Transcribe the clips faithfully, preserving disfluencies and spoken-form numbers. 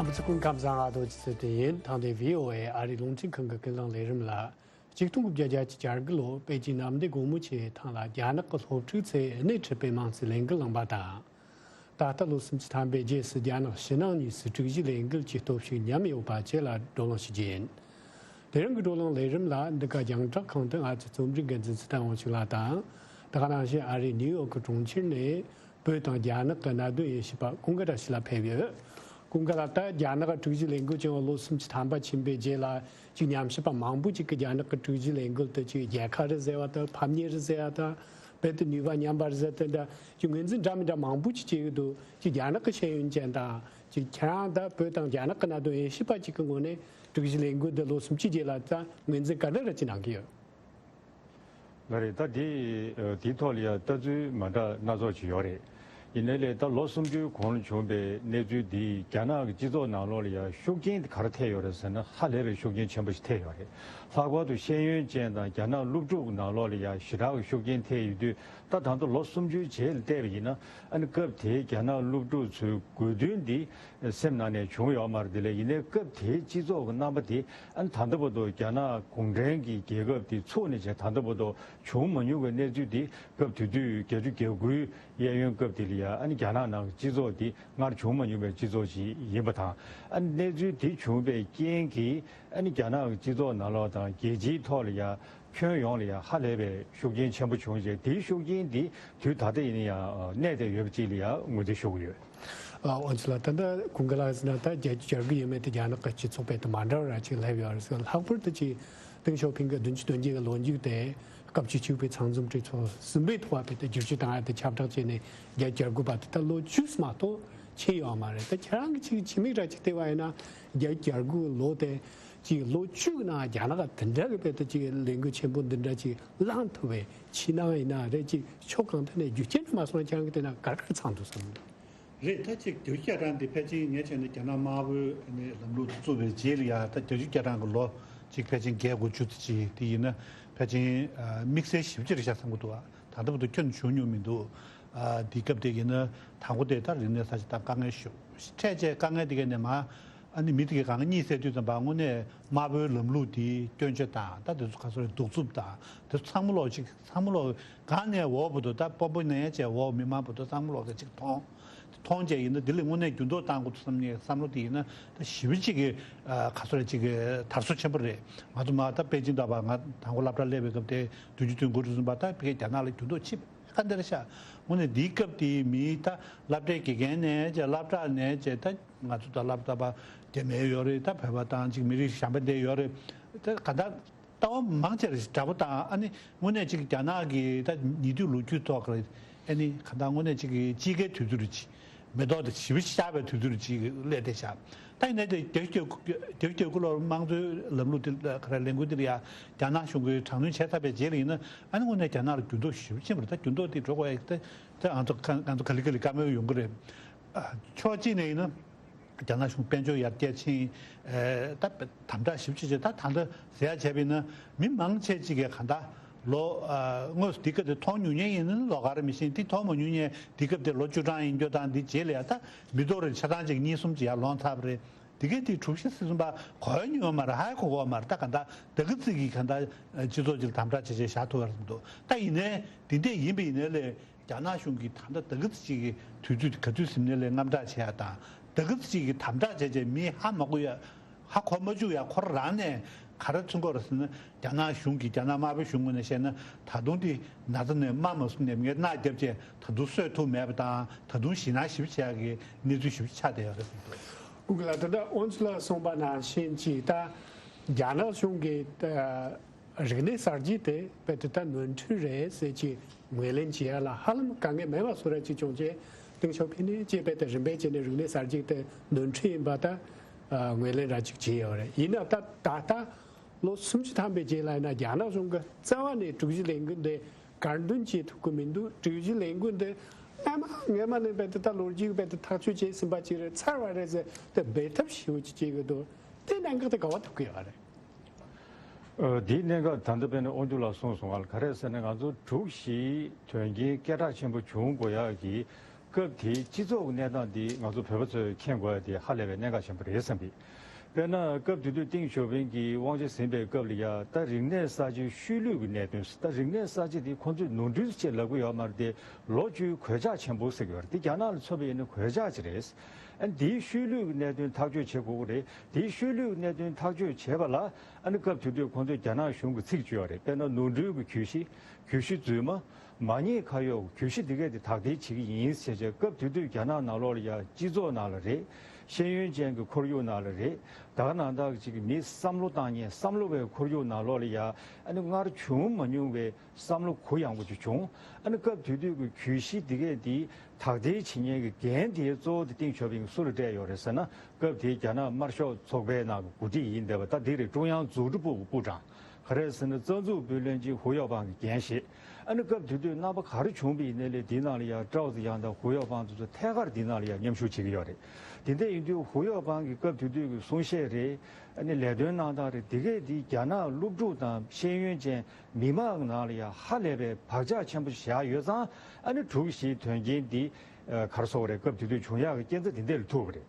ཚེ་སྐུ་ཁམས་བཟང་། ཨ་དོ་ཅི་ཚེ་དེ་ཡིན། ཐང་དེ་བྷི་ཨོ་ཨེ་ཨ་རིའི་རླུང་འཕྲིན་ཁང་གི་ཀུན་གླེང་ལས་རིམ་ལ། ཆིག་སྟོང་དགུ་བརྒྱ་བརྒྱད་ཅུ་གྱ་དགུ་ལོ་པེ་ཅིན་གནམ་བདེ་དགོང་མོ་ཆེ་ཐང་ལ་རྒྱ་ནག་གི་སློབ་ཕྲུག་ཚོས་སྣེ་ཁྲིད་པའི་དམངས་གཙོའི་ལས་འགུལ་གླེང་བ་དང་། ད་ལྟ་ལོ་སུམ་ཅུ་ཐམ་པའི་རྗེས་སུ་རྒྱ་ནག་ཕྱི་ནང་གཉིས་སུ་དྲུག་བཞིའི་ལས་འགུལ་གྱི་སྟོབས་ཤུགས་ཉམས་ཡོད་པ་བཅས་ལ་བགྲོ་གླེང་ཞུ་རྒྱུ་ཡིན། དེ་རིང་གི་བགྲོ་གླེང་ལས་རིམ་ལ་འདི་ག་རྒྱང་བསྒྲགས་ཁང་དུ་ང་ཚོའི་རྩོམ་སྒྲིག་འགན་འཛིན་ཚེ་བརྟན་དབང་ཕྱུག་ལགས་དང་། ད་ག་ནང་བཞིན་ཨ་རིའི་ནིའུ་ཡོག་གི་གྲོང་ཁྱེར་ནས་བོད་དང་རྒྱ་ནག་གི་གནད་དོན་དབྱེ་ཞིབ་པ་ཀུན་དགའ་བཀྲ་ཤིས་ལགས་ཕེབས་ཡོད། ཀུན་དགའ་ལགས། ད་རྒྱ་ནག་གི་དྲུག་བཞི་ལས་འགུལ་བྱུང་བ་ལོ་སུམ་ཅུ་ཐམ་པ་ཕྱིན་པའི་རྗེས་ལ་ཅིག་ཉམས་ཞིབ་པ་མང་པོ་ཅིག་གིས་རྒྱ་ནག་གི་དྲུག་བཞི་ལས་འགུལ་དེ་ཅིག་རྒྱལ་ཁ་རེད་ཟེར་བ་དང་ཕམ་ཉེས་རེད་ཟེར་བ་དང་། དཔེ་དེ་ནུས་པ་ཉམས་པ་རེད་ཟེར་དེ་འདྲ་ཅིག་ངོས་འཛིན་འདྲ་མི་འདྲ་མང་པོ་ཅིག་བྱེད་ཀྱི་འདུག་ཅིག་རྒྱ་ནག་གི་ཤེས་ཡོན་ཅན་དང་ཅིག་ཁྱེད་རང་ད་བོད་དང་རྒྱ་ནག་གི་གནད་དོན་དབྱེ་ཞིབ་པ་ཅིག་གི་ངོས་ནས་དྲུག་བཞི་ལས་འགུལ་འདི་ལོ་སུམ་ཅུ་རྗེས་ལ་ད་ངོས་འཛིན་ག་འདྲ་རེ་ཅིག་གནང་གི་ཡོད། ལགས་རེད། ད་འདི་འདིའི་ཐོག་ལ་ཡང་ལྟ་ཚུལ་མ་འདྲ་སྣ་ཚོགས་ཅིག་ཡོད་རེད། ཡིན་ནའི་ལས་ད་ལོ་སུམ་ཅུའི་གོང་ལ་བྱུང་བའི་གནས་ཚུལ་འདི་རྒྱ་ནག་གི་སྤྱི་ཚོགས་ནང་ལོགས་ལ་ཡང་ཤུགས་རྐྱེན་ག་རེ་ཐེབས་ཡོད་རེད་ཟེར་ན། ཧ་ལས་པའི་ཤུགས་རྐྱེན་ཆེན་པོ་ཞིག་ཐེབས་ཡོད་རེད། ལྷག་པར་དུ་ཤེས་ཡོན་ཅན་དང་རྒྱ་ནག་སློབ་ཕྲུག་ནང་ལོགས་ལ་ཡང་ཞེ་དྲག་གི་ཤུགས་རྐྱེན་ཐེབས་ཡོད་དུས། ད་ད་ལྟ་ལོ་སུམ་ཅུའི་རྗེས་ལ་བལྟས་པ་ཡིན་ན། ཨ་ནི་སྐབས་དེའི་རྒྱ་ནག་སློབ་ཕྲུག་ཚོའི་དགོས་འདུན་འདི་སེམས་ནང་ནས་བྱུང་ཡོད་མ་རེད། དེ་ལས་ཡིན་ནའི་སྐབས་དེའི་སྤྱི་ཚོགས་ཀྱི་རྣམ་པ་དེ་ཨ་ནི་ད་ལྟ་བར་དུ་རྒྱ་ནག་གུང་ཁྲན་གྱི་རྒྱལ་ཁབ་དེ་ཚུགས་ནས་བྱས་ད་ལྟ་བར་དུ་བྱུང་མ་མྱོང་བའི་གནས་ཚུལ་དེ། སྐབས་དེ་དུས་བརྒྱད་ཅུ་གྱ་དགུའི་གཡས་གཡོན་སྐབས་དེ་ལ་ཡང་ཨ་ནི་རྒྱ་ནག་ནང་གི་སྤྱི་ཚོགས་དེ་སྔར་བྱུང་མ་མྱོང་བའི་སྤྱི་ཚོགས་ཤིག་ཡིན་པ་དང་། ཨ་ནི་གནས་ཚུལ་དེ་བྱུང་བའི་རྐྱེན་གྱིས་ཨ་ནི་རྒྱ་ནག་གི་སྤྱི་ཚོགས་ནང་ལོགས་དང་རྒྱལ་སྤྱིའི་ཐོག་ལ་ཡང་ཁྱོན་ཡོངས་ལ་ཡང་ཧ་ལས་པའི་ཤུགས་རྐྱེན་ཆེན་པོ་བྱུང་རྗེས། དེའི་ཤུགས་རྐྱེན་འདི་དུས་ད་ལྟ་ཡིན་ན་ཡང་གནས་བསྡད་ཡོད་པ་ཅིག་ལ་ཡང་ངོས་འཛིན་ཞུ་གི་ཡོད། ཨ་འོན་ཅི་ལ་ད་ལྟ་ཀུན་དགའ་ལགས་ཟེར་ན་ད་བརྒྱད་ཅུ་གྱ་དགུ་ཡས་མས་དེ་རྒྱ་ནག་གི་སྤྱི་ཚོགས་དཔེ་དེ་མ་འདྲ་བ་ར་ཅིག་སླེབས་ཡོད་རེད་ཟེར། ལྷག་པར་དུ་ཅིག་ཏེང་ཞའོ་ཕིང་གི་བདུན་ཅུ་དོན་བརྒྱད་ཀྱི་ལོ་མཇུག་དེ་སྐབས་བཅུ་གཅིག་པའི་ཚང་འཛོམས་གྲོས་ཚོགས་གསུམ་པའི་ཐོག་དེ་ད་བསྒྱུར་བཅོས་བཏང་ཡ་དེ་ཁྱབ་བསྒྲགས་བྱས་ནས་བརྒྱད་ཅུ་གྱ་དགུ་བར་དུ་ད་ལོ་བཅུ་མ་གཏོགས་ཕྱིན་ཡོད་མ་རེད། ད་ཁྱེད་རང་གི་ཅིག་ཕྱི་མིག་ར་ཅིག་བལྟས་པ་ཡིན་ན་བརྒྱད་ཅུ་གྱ་དགུ་ལོ་དེ་ཅིག་ལོ་བཅུ་གི་ནང་རྒྱ་ནག་དེ་འདྲ་གི་དཔེ་ད་ཅིག་ལས་འགུལ་ཆེན་པོ་འདི་འདྲ་ཅིག་བསླངས་ཐུབ་པའི་ཕྱི་ནང་ཡིན་ན་རེད། ཅིག་ཕྱོགས་གང་ཐད་ནས་རྒྱུ་རྐྱེན་མ་སོང་ཁྱེད་རང་གི་དེ་ན་ག་རེ་ག་རེ་ཚང་འདུག་བསམ། རེད། ད་ཅིག་བརྒྱད་ཅུ་གྱ་གྲངས་འདི་ཕལ་ཆེར་ངས་བྱས་ན་རྒྱ་ནག་དམར་པོའི་ནས་ལམ་ལུགས་དེ་བཙུགས་པའི་རྗེས་ལ་ཡ་ད་བརྒྱད་ཅུ་གྱ་གྲངས་ཀྱི་ལོ་ཅིག་ཕལ་ཆེར་བརྒལ་དགུ་བཅུ་ཙམ་ཅིག་དེ་ཡིན་ན་ཕལ་ཆེར་དམིགས་བསལ་ཞིབ་ཅིག་རེད་ཤག་བསམ་གྱི་འདུག་ད་ལྟ་བར་དུ་ཁྱོན་བྱུང་མྱོང་མི་འདུག་དེའི་སྐབས་དེ་ཡིན་ན་དང་པོ་དེ་ད་རིག་གནས་གསར་བརྗེ་དང་དཀའ་ངལ་ཤུགས་འཕྲད་བྱས་དཀའ་ངལ་དེ་ག་ནས་མ་ཨ་ནི་མི་དེ་ག་གང་གཉིད་སད་དུས་ཙམ་པ་དངོས་གནས་དམར་པོའི་ལམ་ལུགས་དེ་སྐྱོན་བརྗོད་དང་ད་དེ་ཚོ་ག་ཚོད་རེད་གདུག་རྩུབ་དང་དེ་ཚོ་ཚང་མ་ལོག་ཅིག་ཚང་མ་ལོག་གང་ནས་འོག་བར་དུ་ད་དཔོན་པོ་ནས་བྱས་འོག་མི་མང་བར་དུ་ཚང་མ་ལོག་གི་ཅིག་མཐོང་། མཐོང་བྱས་ཡིན་ན་འདི་ལ་དངོས་གནས་འགྱུར་ལྡོག་བཏང་དགོས་འདུག་བསམ་ནས་བསམ་བློ་དེ་ཡིན་ན་ད་ཞི་བ་གཅིག་གི་ཨ་ག་ཚོད་རེད་གཅིག་གི་དར་སོ་ཆེན་པོ་རེད། ང་ཚོ་མ་ད་པེ་ཅིང་འདྲ་བ་ང་དང་པོ་སློབ་གྲྭ་སླེབས་པའི་སྐབས་དེ་བདུན་ཅུ་དོན་དགུ་རུ་སོན་པ་ད་ཕ་གིའི་རྒྱ་ནག་ལ་འགྱུར་ལྡོག་ཕྱིན་པ་ག་འདྲ་རེད་ཤག་དངོས་གནས་འདིའི་སྐབས་དེའི་མིའི་ད་སློབ་གྲྭའི་དགེ་རྒན་ནས་བྱས་སློབ་གྲྭ་ནས་བྱས་ད་ང་ཚོ་ད་སློབ་གྲྭ་པ་རྒྱ་མི་ཡོད་རེད། ད་བོད་པ་དང་གཅིག་མི་རིགས་གཞན་པ་འདྲ་ཡོད་རེད། ད་ག་ད། ལྟ་བ་མང་ཆེ་རེ་ཞིག་འདྲ་པོ་དང་ཨ་ནི་དངོས་གནས་གཅིག་རྒྱ་ནག་གི་ད་ཉེ་དུས་ལོ་རྒྱུས་ཐོག་གི་ཨ་ནི་ག་ད་དངོས་གནས་གཅིག་གི་དཔྱིད་ཀའི་དུས་ཚོད་རེ་ཅིག་མེ་ཏོག་དེ་ཞིབ་ཤར་བའི་དུས་ཚོད་རེ་ཅིག་སླེབས་བསྡད་ཤག་ད་ཡིན་ནའི་དེ་བརྒྱད་ཅུ་གྱ་དགུ་ལོར་དམངས་གཙོའི་ལམ་ལུགས་དེ་ག་རེ་ལས་འགུལ་དེ་ལ་ཡ་རྒྱ་ནག་གཞུང་གིས་དྲག་གནོན་བྱས་ཚར་བའི་རྗེས་ལ་ཡིན་ན་ཨ་ནི་དངོས་གནས་རྒྱ་ནག་ལ་འགྱུར་ལྡོག་ཞེ་པོ་ཕྱིན་པ་རེད། ད་འགྱུར་ལྡོག་དེ་འགྲོ་དགོས་ཡ་དེ་ད་ང་ཚོ་ང་ཚོ་ག་ལེ་ག་ལེ་བཀའ་མོལ་ཡོང་གི་རེད། ཕྱོགས་གཅིག་ནས་ཡིན་ན། རྒྱ་ནག་གཞུང་དཔལ་འབྱོར་ཡར་རྒྱས་ཕྱིན། ཨེ་ད་དམ་དྲག་ཞིབ་ཆེ་ཆེ་ད་ད་ལྟ་ཟེར་ཡ་བྱས་པ་ཡིན་ན་མི་མང་ཆེ་གཅིག་གིས་གང་ལྟར་ལོ་ཨ་དངོས་སུ་འདི་སྐད་དེ་མཐོང་མྱོང་མཁན་ཡིན་ན་ལོགས་ཀ་རེད། མི་ཤེས་འདི་མཐོང་མ་མྱོང་མཁན་འདི་སྐབས་དེ་ལོ་བཅུ་གྲངས་ཡིན་རྒྱུ་དང་འདི་རྗེས་ལ་ཡ་ད་མི་ཐོག་རེ་ཆ་ཚང་གཅིག་གཉིས་གསུམ་གཅིག་ཡར་ལོངས་ཚར་བ་རེད། འདི་གའི་དེ་གྲུབ་གཞི་སྲིད་གསུམ་པ་གོ་ཡ་མྱོང་མ་རེད། ཧ་གོ་གོ་མ་རེད། ད་གང་ལྟར་ད་གི་ཚིག་གིས་གང་ལྟར་སྤྱི་ཚོགས་གཅིག་དམ་དྲག་བྱས་བྱས་བཞག་ཐུབ་པ་རེད་འདུག་ད་ཡིན་ནའི་འདི་འདྲས་ཡིན་པ་ཡིན་ནའི་ལས། རྒྱ་ནག་གཞུང་གིས་ད་ལྟ་ད་གི་ཙི་གཅིག་གི་དུས་ཚོད་ག་དུས་ཟིན་ནས་ལས་དངངས་སྐྲག་བྱེད་ཡ་དང་ད་གི་ཙི་གཅིག་གི་དམ་དྲག་བྱས་བྱས་མི་ཧ་མ་གོ་ཡ་ཧ་གོ་མ་བཅུག་ཡ་ཁོ་རང་ནས་ག་རེ་མཚོན་གོ་རེད་ཟེར་ན་རྒྱ་ནག་གཞུང་གིས་རྒྱ་ནག་དམར་པོའི་གཞུང་ངོས་ནས་བཤད་ན་ད་དུང་དེ་ན་ཚ་ནས་དམའ་མ་སོང་ནས་ངས་མནའ་བརྒྱབ་བྱས་ད་དུང་གསོད་ཐུབ་མེད་པ་དང་ད་དུང་ཞེད་སྣང་ཞེ་པོ་བྱེད་ཡ་གི་གནས་ཚུལ་ཞེ་པོ་ཆགས་བསྡད་ཡོད་རེད་ཟེར་འདུག་ཀུན་གླ་ད་ལྟ་ཨོན་སུ་ལ་གསུངས་པ་ནང་བཞིན་གྱིས་ད་རྒྱ་ནག་གཞུང་གིས་ད། རིག་གནས་གསར་བརྗེ་དེ་དཔེ་དེ་ལྟར་ནོར་འཁྲུལ་རེད་ཟེར་གྱི་ངོས་ལེན་བྱེད་ཡ་ལ་ཧ་ལམ་དཀའ་ངལ་མེད་པ་བཟོ་ར་ཅིག་བྱུང་རྗེས་ཏེང་ཞའོ་ཕིང་ནས་ཅེས་དཔེ་དེ་རིམ་པས་བྱས་ནས་རིག་གནས་གསར་བརྗེ་དེ་ནོར་འཁྲུལ་ཡིན་པ་ད་ངོས་ལེན་ར་ཅིག་བྱས་ཡོད་རེད། ཡིན་ན་ད་ད་ལྟ་ལོ་སུམ་ཅུ་ཐམ་པའི་རྗེས་ལ་ཡིན་ན་རྒྱ་ནག་གཞུང་གི་རྩ་བ་ནས་དྲུག་བཞི་ལས་འགུལ་འདི་དགར་འདོན་བྱེད་ཐུབ་ཀྱི་མི་འདུག་དྲུག་བཞི་ལས་འགུལ་འདི་སྔ་མ་སྔ་མ་ནས་དཔེ་དེ་ད་ལོ་རྒྱུས་དཔེ་དེ་ཐག་གཅོད་བྱས་ཟིན་པ་ཅིག་རེད། ཚར་བ་རེད་ཟེར་དེ་འབད་ཐབས་ཞེ་པོ་ཅིག་བྱེད་ཀྱི་འདུག་དེ་གནད་འགག་དེ་ག་བ་ཐུག་གི་ཡོད་རེད། ཨ། འདིའི་གནད་འགག་ད་ལྟ་དཔེར་ན་དབང་ཕྱུག་ལགས་གསུངས་སོང་བ་ལ་ག་རེ་ཟེར་ན་ང་ཚོ་དྲུག་བཞིའི་དོན་རྐྱེན་སྐད་གྲགས་ཆེན་པོ་བྱུང་དགོས་ཡག་གི་ སྐབས་དེའི་སྤྱི་ཚོགས་ཀྱི་གནས་སྟངས་འདི་ང་ཚོ་བོད་པ་ཚོས་མཁྱེན་དགོས་ཡ་དེ་ཧ་ལས་པའི་གནད་འགག་ཆེན་པོ་རེད་བསམ་གི། དཔེར་ན་སྐབས་དེ་དུས་ཏིང་ཞའོ་ཕིང་གིས་དབང་ཆ་ཟིན་པའི་སྐབས་ལ་ཡ་ད་རིག་གནས་གསར་བརྗེའི་ཤུལ་ལུས་ཀྱི་གནད་དོན། ད་རིག་གནས་གསར་བརྗེ་འདི་ཁོང་ཚོས་ནོར་འཁྲུལ་ཅེས་ལབ་ཀྱི་ཡོད་མ་རེད་དེ། ལོ་བཅུའི་གོད་ཆག་ཆེན་པོ་ཟེར་གྱི་ཡོད་རེད། དེ་རྒྱ་ནག་ལ་མཚོན་པ་ཡིན་ན་གོད་ཆག་ཅིག་རེད། ཨ་ནི་དེའི་ཤུལ་ལུས་ཀྱི་གནད་དོན་ཐག་གཅོད་བྱེད་དགོས་ཀྱི་རེད། དེའི་ཤུལ་ལུས་ཀྱི་གནད་དོན་ཐག་གཅོད་བྱེད་པ་ལ་ཨ་ནི་སྐབས་དེ་དུས་ཁོང་ཚོས་རྒྱ་ནག་གཞུང་གི་ཚིག་ཅིག་ཡོད་རེད། དཔེར་ན་ནོར་འཁྲུལ་གྱི་གྱོད་གཞི། གྱོད་གཞི་རྫུན་མ། མ་ཉེས་ཁ་གཡོགས་གྱོད་གཞི་འདི་གས་དེ་དག་ཐེར་བྱེད་ཀྱི་ཡིན་ཟེར་བྱས། སྐབས་དེ་དུས་རྒྱ་ནག་ནང་ལོགས་ལ་ཡ་སྤྱི་ཚོགས་ནང་ལ་རེད། ཤེས་ཡོན་ཅན་གྱི་ཁོར་ཡུག་ནང་ལ་རེད། ད་ག་ནང་བཞིན་ཅིག་གི་མི་བསམ་བློ་བཏང་མཁན་བསམ་བློ་བའི་ཁོར་ཡུག་ནང་ལོགས་ལ་ཡ་ཨ་ནི་སྔར་བྱུང་མ་མྱོང་བའི་བསམ་བློ་གུ་ཡངས་པོ་ཅིག་བྱུང་། ཨ་ནི་སྐབས་དེ་དུས་ཀྱི་གྱོད་གཞི་འདི་གས་དེ་དག་ཐེར་བྱེད་མཁན་གྱི་འགན་དེ་གཙོ་བོ་དེ་ཏིང་ཞའོ་ཕིང་གིས་སུ་ལ་སྤྲད་ཡོད་རེད་ཟེར་ན། སྐབས་དེའི་རྒྱ་ནག་དམར་ཤོག་ཚོགས་པའི་ནང་གི་འགོ་ཁྲིད་ཡིན་བསྡད་པ། ད་འདི་རེད། ཀྲུང་དབྱང་རྫུ་འཕྲུལ་པུའུ་གི་པུའུ་ཀྲང་། ག་རེ་ཟེར་ན་རྩ་འཛུགས་པུའུ་བློན་ཆེན་ཧུའུ་ཡའོ་པང་གི་འགན་བཞེས། ཨ་ནི་སྐབས་དེ་དུས་རྣམ་པ་ག་རེ་བྱུང་བ་ཡིན་ནའི་ལས་དེའི་ནང་ལ་ཡ་ཀྲའོ་ཙེ་ཡང་དང་ཧུའུ་ཡའོ་པང་དེ་ཚོ་ཐད་ཀར་དེའི་ནང་ལ་ཡ་མཉམ་ཞུགས་བྱེད་ཀྱི་ཡོད་རེད། དེ་འདྲ་ཡིན་དུས་ཧུའུ་ཡའོ་པང་གི་སྐབས་དེ་དུས་ཀྱི་གསུང་བཤད་རེད། ཨ་ནི་ལས་དོན་གནང་སྟངས་རེད། དེ་གས་དེ་རྒྱ་ནག་སློབ་ཕྲུག་དང་ཤེས་ཡོན་ཅན་མི་མང་གི་ནང་ལ་ཡ་ཧ་ལས་པའི་བག་ཆགས་ཆེན་པོ་བཞག་ཡོད་ཙང་། ཨ་ནི་དྲུག་བཞིའི་དོན་རྐྱེན་འདི་ཨ་ག་རེ་ཟེར་དགོས་རེད། སྐབས་དེ་དུས་བྱུང་ཡག་གི་རྐྱེན་རྩ་འདི་འདྲ་ལ་ཐུག་པ་རེད།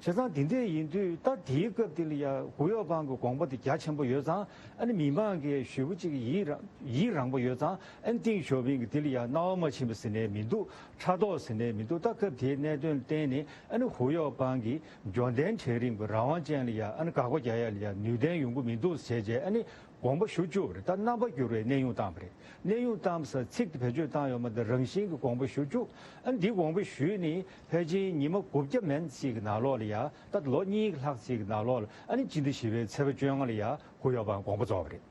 བྱས་ཙང་འདི་འདྲ་ཡིན་དུས་ད་དེའི་སྐབས་དེ་ལ་ཡ་ཧུའུ་ཡའོ་པང་གི་དགོངས་པ་དེ་རྒྱ་ཆེན་པོ་ཡོད་ཙང་། ཨ་ནི་མི་མང་གིས་ཞེ་པོ་ཅིག་ཡིད་ར་ཡིད་རངས་པོ་ཡོད་ཙང་། ཨ་ནི་ཏིང་ཞའོ་ཕིང་གིས་དེ་ལ་ཡ་སྣང་བ་མ་ཕྱིན་པ་ཟེར་ནའི་མི་འདུག་ཕྲག་དོག་ཟེར་ནའི་མི་འདུག་ད་སྐབས་དེའི་གནད་དོན་ལ་བརྟེན་ནས་ཨ་ནི་ཧུའུ་ཡའོ་པང་གིས་འབྱོར་ལྡན་གྲལ་རིམ་གྱི་རང་དབང་ཅན་ལ་ཡ་ཨ་ནི་དགག་པ་རྒྱག་ཡ་ལ་ཡ་ནུས་ལྡན་ཡོང་གི་མི་འདུག་ཟེར་བྱས། ཨ་ནི་དགོངས་པ་ཞུ་བཅུག་པ་རེད། ད་རྣམ་པ་འགྱུར་བའི་གནས་དབྱུང་བཏང་བ་རེད། གནས་དབྱུང་བཏང་ས་ཚིག་དེ་བེད་སྤྱོད་བཏང་ཡོད་མ་རེད། རང་བཞིན་གྱི་དགོངས་པ་ཞུ་བཅུག་ཨ་ནི་འདི་དགོངས་པ་ཞུས་ནས་ཕལ་ཆེར་ཉི་མ་དགུ་བརྒྱ་མན་ཙམ་ཞིག་གི་ནང་ལོགས་ལ་ཡ། ད་ལོ་གཉིས་ཀྱི་ལྷག་ཙམ་ཞིག་གི་ནང་ལོགས་ལ་ཨ་ནི་སྤྱི་ཟླ་བཞི་པའི་ཚེས་པ་བཅོ་ལྔ་ལ་ཡ་ཧུའུ་ཡའོ་པང་དགོངས་པ་རྫོགས་པ་རེད།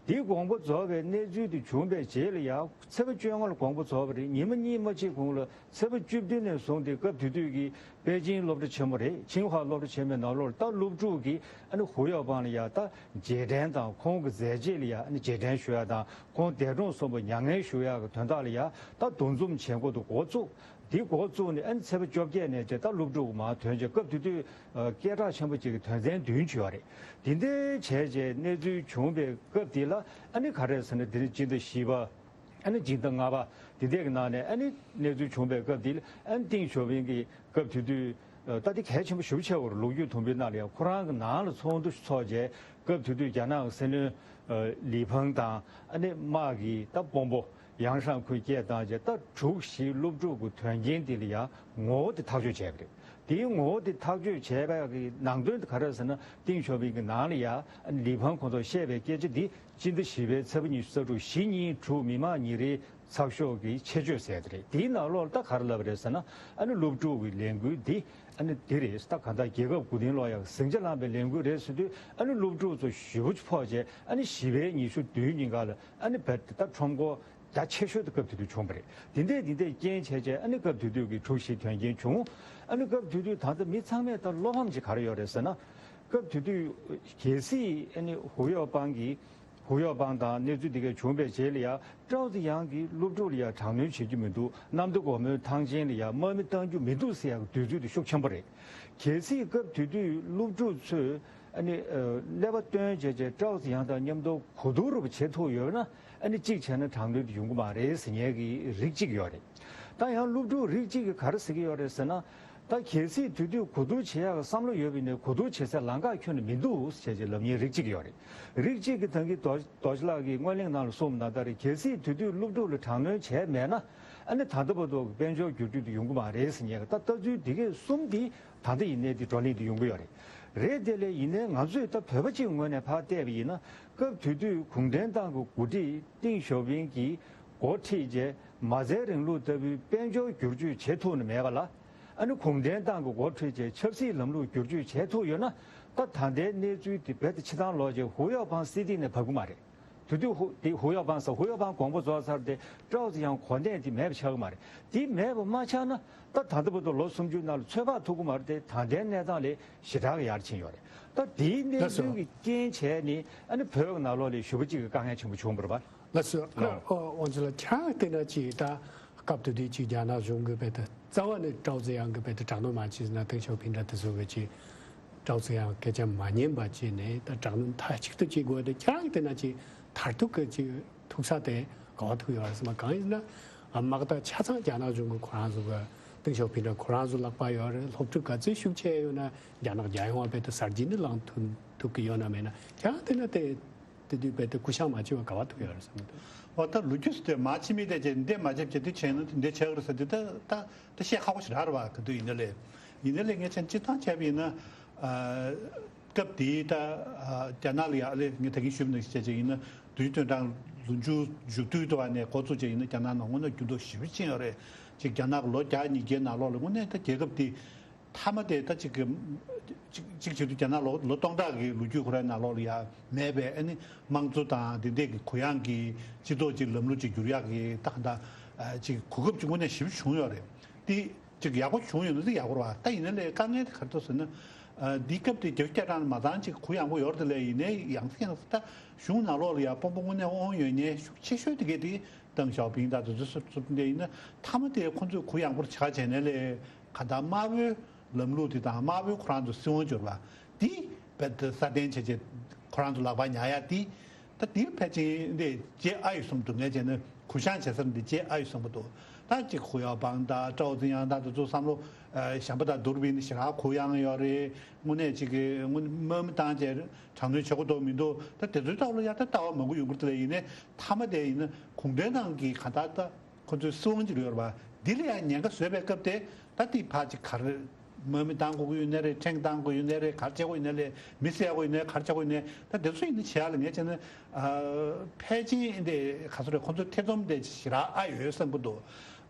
དེའི་དགོངས་པ་རྫོགས་པའི་གནས་ཚུལ་དེ་བྱུང་བའི་རྗེས་ལ་ཡ། ཚེས་པ་བཅོ་ལྔ་ལ་དགོངས་པ་རྫོགས་པ་རེད། ཉི་མ་གཉིས་མ་གཅིག་གོང་ལ་ཚེས་པ་བཅུ་བདུན་ནས་བཟུང་སྟེ་སྐབས་དེ་དུས་ཀྱི་པེ་ཅིང་སློབ་གྲྭ་ཆེན་མོ་རེད། ཆིང་ཧྭ་སློབ་གྲྭ་ཆེན་མོའི་ནང་ལོགས་ལ་ད་སློབ་ཕྲུག་གིས་ཨ་ནི་ཧུའུ་ཡའོ་པང་ལ་ཡ་ད་རྗེས་དྲན་དང་ཁོང་གི་མཛད་རྗེས་ལ་ཡ་ཨ་ནི་རྗེས་དྲན་ཞུ་ཡ་དང་། ཁོང་འདས་གྲོངས་སོང་བ་མྱ་ངན་ཞུ་ཡ་གི་དོན་དག་ལ་ཡ་ད་འདུ་འཛོམས་བྱེད་འགོ་དེ་འགོ་བཙུགས། དེ་འགོ་བཙུགས་ནས་ཨ་ནི་ཚེས་པ་བཅོ་བརྒྱད་ནས་བྱས་ད་སློབ་ཕྲུག་མར་ཐོན་བྱས། སྐབས་དེ་དུས་ཨ་སྐད་གྲགས་ཆེན་པོ་ཅིག་གི་དོན་ཚན་བདུན་ཅིག་ཡོད་རེད། དེ་འདྲའི་བྱས་བྱས་གནས་ཚུལ་བྱུང་བའི་སྐབས་དེ་ལ་ཨ་ནི་ག་རེ་ཟེར་ན། དེ་ནི་སྤྱི་ཟླ་བཞི་པ། ཨ་ནི་སྤྱི་ཟླ་ལྔ་པ་དེ་འདྲའི་གི་ནང་ནས་ཨ་ནི་གནས་ཚུལ་བྱུང་བའི་སྐབས་དེ་ལ་ཨ་ནི་ཏིང་ཞའོ་ཕིང་གིས་སྐབས་དེ་དུས་ཨ་ད་དེ་གལ་ཆེན་པོ་ཞེ་པོ་ཆགས་ཡོད་རེད། ལོ་རྒྱུས་དུམ་བུའི་ནང་ལ་ཡང་ཁོ་རང་གི་ནང་ལ་ཚོགས་འདུ་ཚོགས་བྱས། སྐབས་དེ་དུས་རྒྱ་ནག་གི་སྲིད་བློན་ཨ་ལི་ཕང་དང་ཨ་ནི་དམག་གི་ད་དཔོན་པོ་ཡང་ཧྲང་ཁུན་སྐད་བཏང་བྱས། ད་དྲུག་བཞིའི་སློབ་ཕྲུག་གི་དོན་རྐྱེན་དེ་ལ་ཡང་ངོ་བོ་དེ་ཐག་གཅོད་བྱས་པ་རེད། དེའི་ངོ་བོ་དེ་ཐག་གཅོད་བྱས་པ་གི་ནང་དོན་དེ་ག་རེ་ཟེར་ན། ཏིང་ཞའོ་ཕིང་གི་ནང་ལ་ཡ་ལི་ཕང་ཁོང་ཚོར་བཤད་པའི་སྐད་ཆ་འདི་སྤྱི་ཟླ་བཞི་པའི་ཚེས་པ་ཉི་ཤུ་རྩ་དྲུག་གཞིས་གཉིས་དྲུག་མི་དམངས་ཉིན་རེའི་ཚགས་ཤོག་གི་ཆེད་བརྗོད་ཟེར་དེ་རེད། དེའི་ནང་ལོགས་ལ་ད་ག་རེ་ལབ་པ་རེད་ཟེར་ན། ཨ་ནི་སློབ་ཕྲུག་གི་ལས་འགུལ་འདི་ཨ་ནི་འདི་རེད། ད་གང་ལྟར་རྒྱལ་ཁབ་མགོ་རྟིང་སློག་ཡག་གི་ཟིང་ཆ་སློང་པའི་ལས་འགུལ་རེད་ཟེར་དུས། ཨ་ནི་སློབ་ཕྲུག་ཚོ་ཞེ་པོ་ཅིག་ཕོག་བྱས། ཨ་ནི་བཞི་པའི་ཉི་ཤུ་བདུན་ཉིན་ཀ་ལ་ཨ་ནི་བེད་ད་ཁྲོམ་སྐོར་རྒྱ་ཆེ་ཤོས་དེ་སྐབས་དེ་དུས་བྱུང་བ་རེད། དེ་འདྲས་དེ་འདྲས་རྐྱེན་བྱས་བྱས་ཨ་ནི་སྐབས་དེ་དུས་ཀྱི་དྲུག་བཞིའི་དོན་རྐྱེན་བྱུང་། ཨ་ནི་སྐབས་དེ་དུས་ད་ལྟ་མི་ཚང་མས་ད་བློ་ཕམ་ཅིག་ག་རེ་ཡོད་རེད་ཟེར་ན། སྐབས་དེ་དུས་གལ་སྲིད་ཨ་ནི་ཧུའུ་ཡའོ་པང་གིས་ཧུའུ་ཡའོ་པང་དང་གནས་ཚུལ་འདི་གས་བྱུང་བའི་རྗེས་ལ་ཡ། ཀྲའོ་ཙེ་ཡང་གིས་སློབ་ཕྲུག་ལ་ཡ་དྲག་གནོན་བྱེད་རྒྱུ་མི་འདུག་གནམ་བདེ་སྒོ་མོའི་ཐང་ཆེན་ལ་ཡ་དམག་མི་གཏང་རྒྱུ་མི་འདུག་ཟེར་ཡག་གི་འདོད་ཚུལ་དེ་ཤུགས་ཆེན་པོ་རེད། གལ་སྲིད་སྐབས་དེ་དུས་སློབ་ཕྲུག་ཚོས་ཨ་ནི་ཀླད་པ་བཏོན་བྱས་བྱས་ཀྲའོ་ཙེ་ཡང་དང་མཉམ་དུ་གོ་བསྡུར་རུ་བྱེད་ཐུབ་ཡོད་ན། ཨ་ནི་གཅིག་བྱས་ན་དྲག་གནོན་དེ་ཡོང་གི་མ་རེད་ཟེར་མཁན་གྱི་རིགས་གཅིག་ཡོད་རེད། ད་ཡང་སློབ་ཕྲུག་རིགས་གཅིག་གིས་ག་རེ་ཟེར་གྱི་ཡོད་རེད་ཟེར་ན། ད་གལ་སྲིད་དེ་དུས་གོ་བསྡུར་བྱེད་ཡག་བསམ་བློ་ཡོད་པ་ཡིན་ན་གོ་བསྡུར་བྱེད་སའི་ལམ་ཁ་ཁྱོན་ནས་མི་འདུག་ཟེར་བྱས་ལབ་མཁན་རིགས་གཅིག་ཡོད་རེད། རིགས་གཅིག་གིས་ད་གིན་རྡོ་རྗེ་ལགས་ཀྱིས་སྔོན་གླེང་ནང་ལ་གསུངས་པ་ནང་ལྟར་རེད། གལ་སྲིད་དེ་དུས་སློབ་ཕྲུག་ལ་དྲག་གནོན་བྱས་མེད་ན། ཨ་ནི་ད་ལྟ་བར་དུ་དཔལ་འབྱོར་འགྱུར་རྒྱུ་དེ་ཡོང་གི་མ་རེད་ཟེར་མཁན་གྱི་ད་ལྟ་ཚུལ་འདི་གས་གསུམ་འདི་ད་ལྟ་ཡིན་ནའི་དེ་བགྲོ་གླེང་དེ་ཡོང་གི་ཡོད་རེད། རེད་དེ་ལས་ཡིན་ནའི་ང་ཚོས་ད་བོད་པ་གཅིག་ངོས་ནས་ཕར་བལྟས་པ་ཡིན་ན། སྐབས་དེ་དུས་གུང་ཁྲན་ཏང་གི་འགོ་ཁྲིད་ཏིང་ཞའོ་ཕིང་གིས་འགོ་ཁྲིད་བྱས་མ་རྩའི་རིང་ལུགས་ལྟ་བུའི་དཔལ་འབྱོར་བསྒྱུར་བཅོས་བྱེད་ཐུབ་ནི་མེད་པ་ལ། ཨ་ནི་གུང་ཁྲན་ཏང་གི་འགོ་ཁྲིད་བྱས་ཆབ་སྲིད་ལམ་ལུགས་བསྒྱུར་བཅོས་བྱེད་ཐུབ་ཡོད་ན། ད་ད་ལྟའི་གནས་ཚུལ་དེ་རྦད་དེ་ཕྱི་ཐང་ལོག་བྱས་ཧུའུ་ཡའོ་པང་སྲིད་སྟེགས་ནས་བབས་ཀྱི་མ་རེད། དེ་དུས་ཧུ་དེ་ཧུའུ་ཡའོ་པང་ཟེར། ཧུའུ་ཡའོ་པང་དགོངས་པ་རྫོགས་ཚར་ཏེ་ཀྲའོ་ཙེ་ཡང་གོ་གནས་དེ་མེད་པ་ཆགས་ཀྱི་མ་རེད། དེ་མེད་པ་མ་ཆགས་ན་ད་ད་ལྟ་བར་དུ་ལོ་སུམ་ཅུའི་ནང་ལ་ཚོད་དཔག་ཐུབ་ཀྱི་མ་རེད་དེ། ད་ལྟའི་གནས་སྟངས་ལས་ཞེ་དྲག་གི་ཡར་ཕྱིན་ཡོད་རེད། ད་དེའི་གནས་ལགས་སོ། ཚུལ་གྱི་རྐྱེན་བྱས་ནས་ཨ་ནི་བོད་ཀྱི་ནང་ལོགས་ལ་ཞེ་པོ་ཅིག་གི་དཀའ་ངལ་ཆེན་པོ་བྱུང་བ་རེད་པ། ལགས་སོ། ལགས། ཨོ་ཨོ་ཙི་ལ་ཁྱེད་རང་བལྟས་ན་ཅིག་ད་སྐབས་དེ་དུས་ཅིག་རྒྱ་ནག་གཞུང་གིས་རྦད་དེ་རྩ་བ་ནས་ཀྲའོ་ཙེ་ཡང་གིས་རྦད་དེ་དྲག་གནོན་མ་བྱེད་ཟེར་ན། ཏེང་ཞའོ་ཕིང་འདྲ་དེ་ཚོ་གིས་ཅིག་ཀྲའོ་ཙེ་ཡང་སྐད་ཆ་མ་ཉན་པ་བྱས་ནས་ད་དྲག་གནོན་མཐའ་གཅིག་ཏུ་བྱེད་དགོས་ཏེ། ཁྱེད་རང་བལྟས་ན་ཅིག་མཐར་ཐུག་གི་ཅིག་ཐུག་ས་དེ་ག་པར་ཐུག་ཡོད་རེད་ཟེར་ན། གང་ཡིན་ཟེར་ན་དམག་དར་ཆ་ཚང་རྒྱ་ནག་གཞུང་གིས་ཁོ་རང་ཚོ་གི་ ཏེང་ཞའོ་ཕིང་ར་ཁོ་རང་ཚོ་ལག་པ་ཡོད་རེད། སློབ་ཕྲུག་ག་ཚོད་ཤུགས་ཆེ་ཡོད་ན་རྒྱ་ནག་རྒྱལ་ཡོངས་བ་བེད་དུ་གསར་བརྗེ་ནི་ལངས་ཐུབ་ཐུབ་ཀྱི་ཡོད་ན་མེད་ན་ཀྱང་དེ་ན་དེ་དེ་དུས་བེད་དུ་སྐུ་ཤ་མ་བྱེད་པ་ག་བ་ཐུབ་ཡོད་རེད་བསམ་གྱི་འདུག། འོ་ད་ལོ་རྒྱུས་དེ་མ་ཕྱི་མི་དེ་ཅེ་འདི་མ་བྱེད་བྱེད་དུས་བྱས་ན་དེ་འདི་བྱེད་གི་རེད་ཟེར་དུས་ད་ད་ད་བཤད་ཁག་པོ་ཞིག་རག་རེད་བ། ག་དུས་ཡིན་ན་ལས་ཡིན་ན་ལས་ངས་ཆ་སྤྱིར་བཏང་བྱས་པ་ཡིན་ན། སྐབས་དེའི་ད་རྒྱ་ནག་ལ་ཡ་ཨ་ལེ་ངས་ད་གིན་ཞུས་པ་ནང་བཞིན་བྱས་བྱས་ཡིན་ན་དུས་སྟོན་གྲངས་ལོ་མཇུག་མཇུག་བསྡུའི་དུ་བ་ནས་འགོ་བཙུགས་བྱས་ཡིན་ན་རྒྱ་ནག་ནང་དངོས་གནས་འགྱུར་ལྡོག་ཞེ་པོ་ཕྱིན་ཡོད་རེད། ཅིག་རྒྱ་ནག་གི་ལོ་བརྒྱ་ཉིས་བརྒྱའི་ནང་ལོགས་ལ་དངོས་གནས་ད་རྒྱལ་ཁབ་དེ་མཐའ་མ་དེ་ད་ཅིག་གི་ཅིག་ཅིག་བྱེད་དུས་རྒྱ་ནག་ལོ་ལོ་སྟོང་ཕྲག་གི་ལོ་རྒྱུས་ཁོ་རའི་ནང་ལོགས་ལ་ཡ་མེད་པའི་ཨ་ནི་དམངས་གཙོ་དང་དེ་འདྲས་ཀྱི་གུ་ཡངས་ཀྱི་སྤྱི་ཚོགས་ཀྱི་ལམ་ལུགས་ཅིག་འགྱུར་ཡག་གི་ད་ག་ད་ཅིག་གོ་སྐབས་ཅིག་དངོས་གནས་ཞེ་པོ་བྱུང་ཡོད་རེད། དེ། ཅིག་ཡག་པོ་བྱུང་ཡོད་ན་ཅིག་ཡག་པོ་རེད་བ། ད་ཡིན་ན་ལས་དཀའ་ངལ་དེ་ག་རེ་འདུག་ཟེར་ན། ཨ་འདིའི་སྐབས་དེ་རྒྱབ་སྐྱོར་གྲངས་མ་ཚང་ཅིག་གུ་ཡངས་པོ་ཡོད་རེད་དེ་ལས་ཡིན་ནའི་ཡང་སེ་ཡང་སེ་ད་གཞུང་ནང་ལོགས་ལ་ཡང་དཔོན་པོ་དངོས་གནས་དབང་ཡོད་མཁན་ཤུགས་ཆེ་ཤོས་དེ་གས་དེ་ཏེང་ཞའོ་ཕིང་དང་དེ་ཚོ་སོ་སོ་འདི་ཡིན་ན་མཐའ་མ་དེ་ཁོང་ཚོས་གུ་ཡངས་པོར་བྱ་བྱས་ནས་ལས་ག་ད་དམར་པོའི་ལམ་ལུགས་དེ་དང་དམར་པོའི་ཁོ་རང་ཚོ་སྲིད་དབང་སྦྱོར་བ་དེ་བེད་སྲ་བརྟན་བྱས་བྱས་ཁོ་རང་ཚོ་ལག་པ་ཉར་ཡ་དེ། ད་དེ་ཕལ་ཆེར་འདི་བྱེད་ཨ་ཡོད་བསམ་འདུག་ངས་བྱས་ན་གུ་ཡངས་བྱེད་སར་འདི་བྱེད་ཨ་ཡོད་བསམ་གྱི་འདུག། ད་ཅིག་ཧུ་ཡའོ་པང་དང་ཀྲའོ་ཙི་ཡང་དང་དེ་ཚོ་བསམ་བློ་ཨ་གཞན་པ་དང་བསྡུར་བ་ཡིན་ན་ཞེ་དྲག་གུ་ཡངས་ཡོད་རེད། དངོས་གནས་ཅིག་གི་དངོས་དམག་མི་བཏང་བྱས་དྲག་གནོན་བྱེད་དགོས་འདུག་མི་འདུག། ད་དེ་ཚོའི་ཐོག་ལ་ཡ་ད་ལྟ་བ་མང་པོ་ཡོང་གི་རེད་དེ་ལས་ཡིན་ནའི་མཐའ་མ་དེ་ཡིན་ན་གུང་ཁྲན་ཏང་གི་ག་ད་ད་ཁོ་ཚོའི་སྲིད་དབང་ཅིག་ཡོད་རེད་པ། འདི་ལ་ཡང་ཉེན་ཁ་བཟོས་པའི་སྐབས་དེ་ད་དེ་ཕར་ཅིག་ག་རེ། དམག་མི་བཏང་དགོས་ཀྱི་ཡོད་ནའི་རེད། ཕྲན་བཏང་དགོས་ཡོད་ནའི་རེད། ག་རེ་བྱེད་དགོས་ཡོད་ནའི་རེད། མི་བསད་དགོས་ཡོད་ནའི་ག་རེ་བྱེད་དགོས་ཡོད་ནའི་ད་དེ་ཚོ་ཡིན་ན་བྱེད་ཡ་ལ་ངས་བྱས་ན་ཨ་ཕལ་ཆེར་འདི་ག་ཚོད་རེད། ཁོ་ཚོ་ཐེ་ཚོམ་དེ་ཞེ་དྲག་ཨ་ཡོད་བསམ་གྱི་འདུག།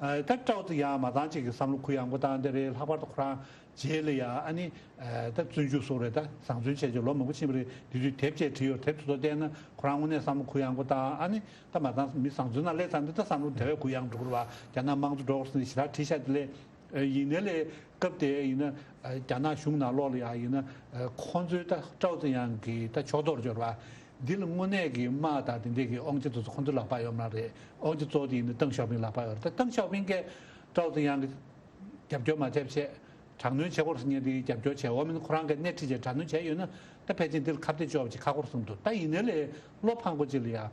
ཨ་ད་ཀྲའོ་ཙི་ཡང་མ་ཚང་གཅིག་གི་བསམ་བློ་གུ་ཡངས་པོ་བཏང་དེ་རེད། ལྷག་པར་དུ་ཁོ་རང་རྗེས་ལ་ཡ་ཨ་ནི་ཨ་ད་བཙོན་འཇུག་སོགས་རེད། ད་བཟང་བཙོན་བྱས་བྱས་ལོ་མང་པོ་ཕྱིན་པ་རེད། དེ་དུས་དེབ་ཅིག་བྲིས་ཡོད། དེབ་དེ་ཚོ་བལྟས་ན་ཁོ་རང་དངོས་གནས་བསམ་བློ་གུ་ཡངས་པོ་བཏང་། ཨ་ནི་ད་མ་ཚང་མི་བཟང་བཙོན་ནང་སླེབས་ཚར་འདི་ད་བསམ་བློ་དེ་བས་གུ་ཡངས་འགྲོ་གི་རེད་བ། རྒྱ་ནག་དམངས་གཙོ་འགྲོ་དགོས་ཟེར་ནས་ཞེ་དྲག་བྲིས་ཤག་དེ་ལས། ཡིན་ནའི་ལས་སྐབས་དེ་ཡིན་ན་རྒྱ་ནག་གཞུང་ནང་ལོགས་ལ་ཡང་ཡིན་ན་ཁོང་ཚོའི་ད་ཀྲའོ་ཙེ་ཡང་གི་ད་ཕྱོགས་གཏོགས་སྦྱོར་བ་འདི་ལ་དངོས་གནས་ཀྱི་དམག་དང་དེ་འདྲས་ཀྱི་དབང་ཆ་དེ་ཚོ་ཁོང་ཚོའི་ལག་པ་ཡོད་མ་རེད། དབང་ཆ་གཙོ་བོ་དེ་ཡིན་ན་ཏེང་ཞའོ་ཕིང་ལག་པ་ཡོད་རེད། ད་ཏེང་ཞའོ་ཕིང་གིས་ཀྲའོ་ཙེ་ཡང་གི་རྒྱབ་སྐྱོར་མ་བྱས་བྱས་དྲག་གནོན་བྱེད་དགོས་རེད་ཟེར་མཁན་དེ་རྒྱབ་སྐྱོར་བྱས། འོ་མིན་ཁོ་རང་གིས་སྣེ་ཁྲིད་བྱས་དྲག་གནོན་བྱས་ཡོད་ན་ད་ཕལ་ཆེར་འདི་ལ་ཁ་གཏད་གཅོག་པ་ཅིག་ཁག་པོ་རེད་བསམ་འདུག། ད་ཡིན་ནའི་ལས་བློ་ཕངས་པོ་ཅིག་ལ་ཡ།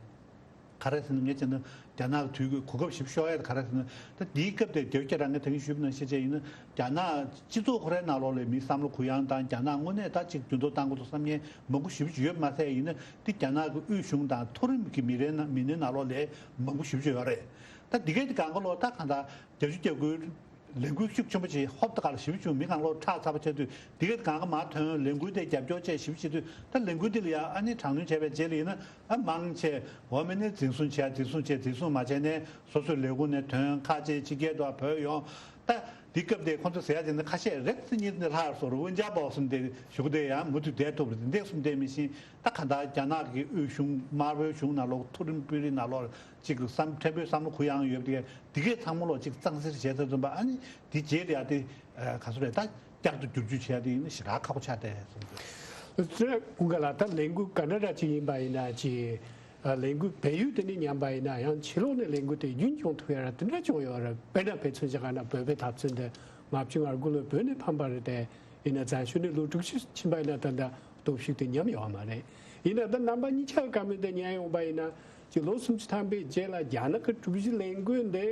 ག་རེ་ཟེར་ན་ངས་བྱས་ན་རྒྱ་ནག་གི་དུས་གོ་སྐབས་ཞིབ་ཤོག་ཡ་ག་རེ་ཟེར་ན་ད་འདིའི་སྐབས་དེ་རྒྱབ་སྐྱོར་རང་ངས་ད་གིན་ཞུས་པ་ནང་བཞིན་བྱས་ཡིན་ན་རྒྱ་ནག་སྤྱི་ཚོགས་ཁོ་རའི་ནང་ལོགས་ལ་མིའི་བསམ་བློ་གུ་ཡངས་དང་རྒྱ་ནག་དངོས་གནས་ད་ཅིག་འགྱུར་ལྡོག་བཏང་དགོས་འདུག་བསམ་མཁན་མང་པོ་ཞེ་པོ་ཅིག་ཡོད་མ་ཟད་ཡིན་ན་དེ་རྒྱ་ནག་གི་དབུས་གཞུང་དང་མཐོ་རིམ་གྱི་མི་རེ་ན་མི་སྣའི་ནང་ལོགས་ལ་མང་པོ་ཞེ་པོ་ཅིག་ཡོད་རེད། ད་འདི་གའི་དེ་གང་ག་ལོག་ད་གང་ལྟར་བརྒྱད་ཅུ་གྱ་དགུའི་ལས་འགུལ་ཤུགས་ཆེན་པོ་ཅིག་ཧོབ་ཏེ་ག་ལ་ཞེ་པོ་བྱུང་། མི་གང་ལོག་ཁྲག་ཚ་པོ་ཆགས་དུས་འདི་གའི་གང་ག་མར་ཐོན། ལས་འགུལ་དེ་རྒྱབ་སྐྱོར་བྱས་ཞེ་པོ་བྱེད་དུས་ད་ལས་འགུལ་འདི་ལ་ཡང་ཨ་ནི་དྲག་གནོན་བྱས་པའི་རྗེས་ལ་ཡིན་ན་ཨ་མང་ཆེ་འོ་མེད་ནས་འཛིན་བཟུང་བྱས། འཛིན་བཟུང་བྱས་འཛིན་བཟུང་མ་བྱས་ནས་སོ་སོའི་ལས་ཁུངས་ནས་ཐོན། ཁ་ཆེ་ཕྱི་རྒྱལ་དུ་བུད་ཡོང་། ད་འདི་སྐབས་དེ་ཁོང་ཚོ་ཟེར་ཡ་དེ་ནི་ཁ་ཤས་རེད་ཟེར་ཉིད་ནས་ལྷག་སོར་ཝུན་ཅ་པའོ་གསུམ་དེ་ཞུ་གི་དེ་ཡང་མུ་མཐུད་བསྡད་ཐུབ་རེད། འདི་གསུམ་དེ་མི་ཤེས། ད་ག་ད་རྒྱ་ནག་གི་དབུས་གཞུང་དམར་པོའི་གཞུང་ནང་ལོགས་མཐོ་རིམ་དཔོན་རིགས་ནང་ལོགས་ཅིག་གི་བསམ་ཕྲན་བུའི་བསམ་བློ་གུ་ཡངས་ཡོད་པ་དེ་འདི་གས་ཚང་མ་ལོག་ཅིག་གཙང་སེལ་བྱས་ཚར་ཙམ་པ་ཨ་ནི་འདི་རྗེས་ལ་ཡ་དེ་ག་ཚོད་རེད། ད་བསྐྱར་དུ་བསྒྱུར་བཅོས་བྱས་ཏེ་ཡིན་ན་ཞེ་དྲག་ཁག་པོ་ཆགས་བསྡད་སོང་། དེ་ཀུན་དགའ་ལགས་ད་ལས་འགུལ་ག་འདྲ་འདྲ་ཅིག་ཡིན་པ་ཡིན་ན་ཅིག་ལས་འགུལ་བལ་ཡུལ་དེ་ནས་ཉམས་པ་ཡིན་ན་ཡང་ཕྱི་ལོགས་ནས་ལས་འགུལ་དེ་རྒྱུན་སྐྱོང་ཐུབ་ཡ་ར་དེ་འདྲ་ཅིག་ཡོད་ར། དཔེར་ན་དཔེ་མཚོན་ཆ་ག་ན་བོད་པའི་འཐབ་རྩོད་འདི་ལྔ་བཅུ་ང་དགུ་ལོའི་བོད་ནས་ཕམ་པ་རེད་དེ། ཡིན་ན་བཙན་བྱོལ་ནས་ལོ་དྲུག་ཅུ་ཕྱིན་པ་ཡིན་ན་ད་ལྟ་སྟོབས་ཤུགས་དེ་ཉམས་ཡོད་མ་རེད། ཡིན་ན་ད་རྣམ་པ་གཉིས་ཆ་གི་བཀའ་མོལ་དེ་ཉན་ཡོང་པ་ཡིན་ན་ཅིག་ལོ་སུམ་ཅུ་ཐམ་པའི་རྗེས་ལ་རྒྱ་ནག་གི་དྲུག་བཞི་ལས་འགུལ་འདི་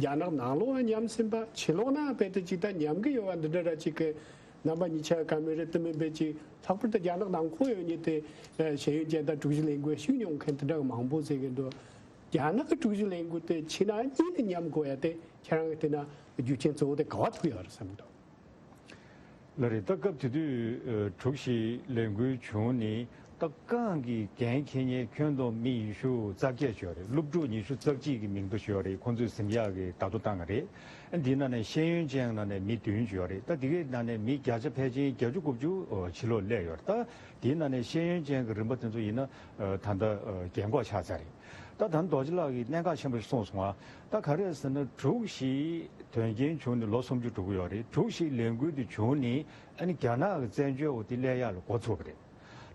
རྒྱ་ནག་ནང་ལོགས་ལ་ཉམས་ཟིན་པ་ཕྱི་ལོགས་ན་དཔེ་དེ་ཅིག་ད་ཉམས་ཀྱི་ཡོད་པ་འདི་འདྲ་ར་ཅིག་གི་རྣམ་པ་གཉིས་ཆ་གི་བཀའ་མོལ་རེད། དེ་མིན་པའི་ཅིག་ལྷག་པར་དུ་རྒྱ་ནག་ནང་ཁོངས་ཡོད་མཁན་དེ་ཤེས་ཡོན་ཅན་དང་དྲུག་བཞི་ལས་འགུལ་ཞུགས་མྱོང་མཁན་དེ་འདྲ་གི་མང་པོ་ཟེར་གི་འདུག། རྒྱ་ནག་གི་དྲུག་བཞི་ལས་འགུལ་དེ་ཕྱི་ནང་གཉིས་ནས་ཉམས་དགོས་ཡ་དེ་ཁྱེད་རང་གི་དེ་ན་རྒྱུ་རྐྱེན་གཙོ་བོ་དེ་ག་བ་ཐུག་ཡོད་རེད་བསམ་གི་འདུག། ལགས་རེད། ད་སྐབས་དེ་དུས་ཨ་དྲུག་བཞི་ལས་འགུལ་བྱུང་ནས་ད་རྐང་གི་འགན་འཁྱེར་མཁན་ཁྱོན་བསྡོམས་མི་ཉི་ཤུ་རྩ་བརྒྱད་ཅིག་ཡོད་རེད། སློབ་ཕྲུག་ཉི་ཤུ་རྩ་གཅིག་གི་མིང་ཐོ་ཞིག་ཡོད་རེད། ཁོང་ཚོས་འཛིན་ཡག་གི་བརྡ་ཐོ་བཏང་བ་རེད། འདིའི་ནང་ནས་ཤེས་ཡོན་ཅན་ནང་ནས་མི་བདུན་ཅིག་ཡོད་རེད། ད་དེ་གའི་ནང་ནས་མི་བརྒྱ་ཆ་ཕལ་ཆེར་བརྒྱད་ཅུ་དགུ་བཅུ་ཨ་ཕྱི་ལོགས་སླེབས་ཡོད་རེད། ད་དེའི་ནང་ནས་ཤེས་ཡོན་ཅན་གྱི་རིམ་པ་དེ་ཚོ་ཡིན་ན་ཨ་ད་ལྟ་ཨ་རྒན་གོག་ཆགས་ཚར་རེད། ད་ད་རྡོ་རྗེ་ལགས་ཀྱིས་གནད་འགག་ཆེན་པོ་ཞིག་གསུངས་སོང་ང་། ད་ག་རེ་ཟེར་ན་དྲུག་བཞི་དོན་རྐྱེན་བྱུང་ནས་ལོ་སུམ་ཅུ་འགྲོ་གི་ཡོད་རེད། དྲུག་བཞི་ལས་འགུལ་དེ་བྱུང་ནས་ཨ་ནི་རྒྱ་ནག་གི་བཙན་བྱོལ་བ་དེ་སླེབས་ཡག་ལ་འགོ་ཚུགས་པ་རེད།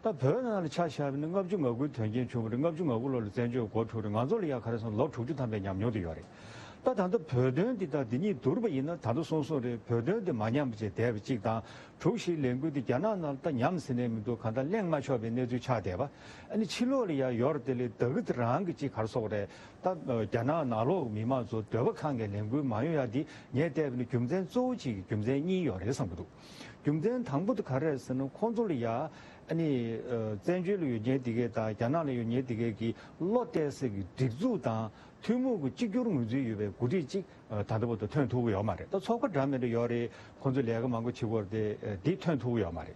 ད་བོད་ནང་ལ་ཆ་བཞག་པ་ཡིན་ན་ལྔ་བཅུ་ང་དགུའི་དོན་རྐྱེན་བྱུང་བ་རེད། ལྔ་བཅུ་ང་དགུ་ལོ་ལ་བཙན་བྱོལ་འགོ་འཁྲུག་རེད། ང་ཚོ་ལ་ཡ་ག་རེ་ཟེར་ན་ལོ་དྲུག་ཅུ་ཐམ་པའི་ཉམས་མྱོང་དེ་ཡོད་རེད། ད་ད་ལྟ་བོད་དོན་འདི་དང་འདི་གཉིས་བསྡུར་བ་ཡིན་ན། ད་ལྟ་སོང་སོང་རེད། བོད་དོན་འདི་མ་ཉམས་བྱས་བསྡད་པ་གཅིག་དང་། དྲུག་བཞིའི་ལས་འགུལ་འདི་རྒྱ་ནག་ནང་ལ་ད་ཉམས་ཟིན་ནས་མི་འདུག་གང་ལྟར་གླེང་མ་ཆོག་པའི་གནས་ཚུལ་ཆགས་བསྡད་པ། ཨ་ནི་ཕྱི་ལོགས་ལ་ཡ་ཡོད་རེད། དེ་ལས་ད་གི་དེ་རང་གི་གཅིག་ག་རེ་ཟེར་དགོས་རེད། ད་རྒྱ་ནག་ནང་ལོགས་མི་མང་ཚོ་སྡོད་པ་ཁང་གི་ལས་འགུལ་མ་ཡོང་ཡ་འདི་ངས་བལྟས་པ་ཡིན་ན་རྒྱུ་མཚན་གཙོ་བོ་གཅིག་གི་རྒྱུ་མཚན་གཉིས་ཡོད་རེད་བསམ་གྱི་འདུག་རྒྱུ་མཚན་དང་པོ་དེ་ག་རེ་རེད་ཟེར་ན། ཁོང་ཚོ་ལ་ཡ་ཨ་ནི་ཨ་བཙན་བྱོལ་ལ་ཡོད་མཁན་དེ་གས་དང་རྒྱ་ནག་ལ་ཡོད་མཁན་དེ་གས་ཀྱི་བློ་གཏད་ས་གི་སྒྲིག་འཛུགས་དང་ཐུན་མོང་གི་གཅིག་གྱུར་ངོས་འཛིན་ཡོད་པའི་འགོ་ཁྲིད་ཅིག་ཨ་ད་ལྟ་བར་དུ་ཐོན་ཐུབ་ཀྱི་ཡོད་མ་རེད། ད་ཚོགས་པ་འདྲ་མི་འདྲ་ཡོད་རེད། ཁོང་ཚོས་ལས་ཀ་མང་པོ་བྱེད་ཀྱི་ཡོད་རེད། དེ་འདི་ཐོན་ཐུབ་ཀྱི་ཡོད་མ་རེད།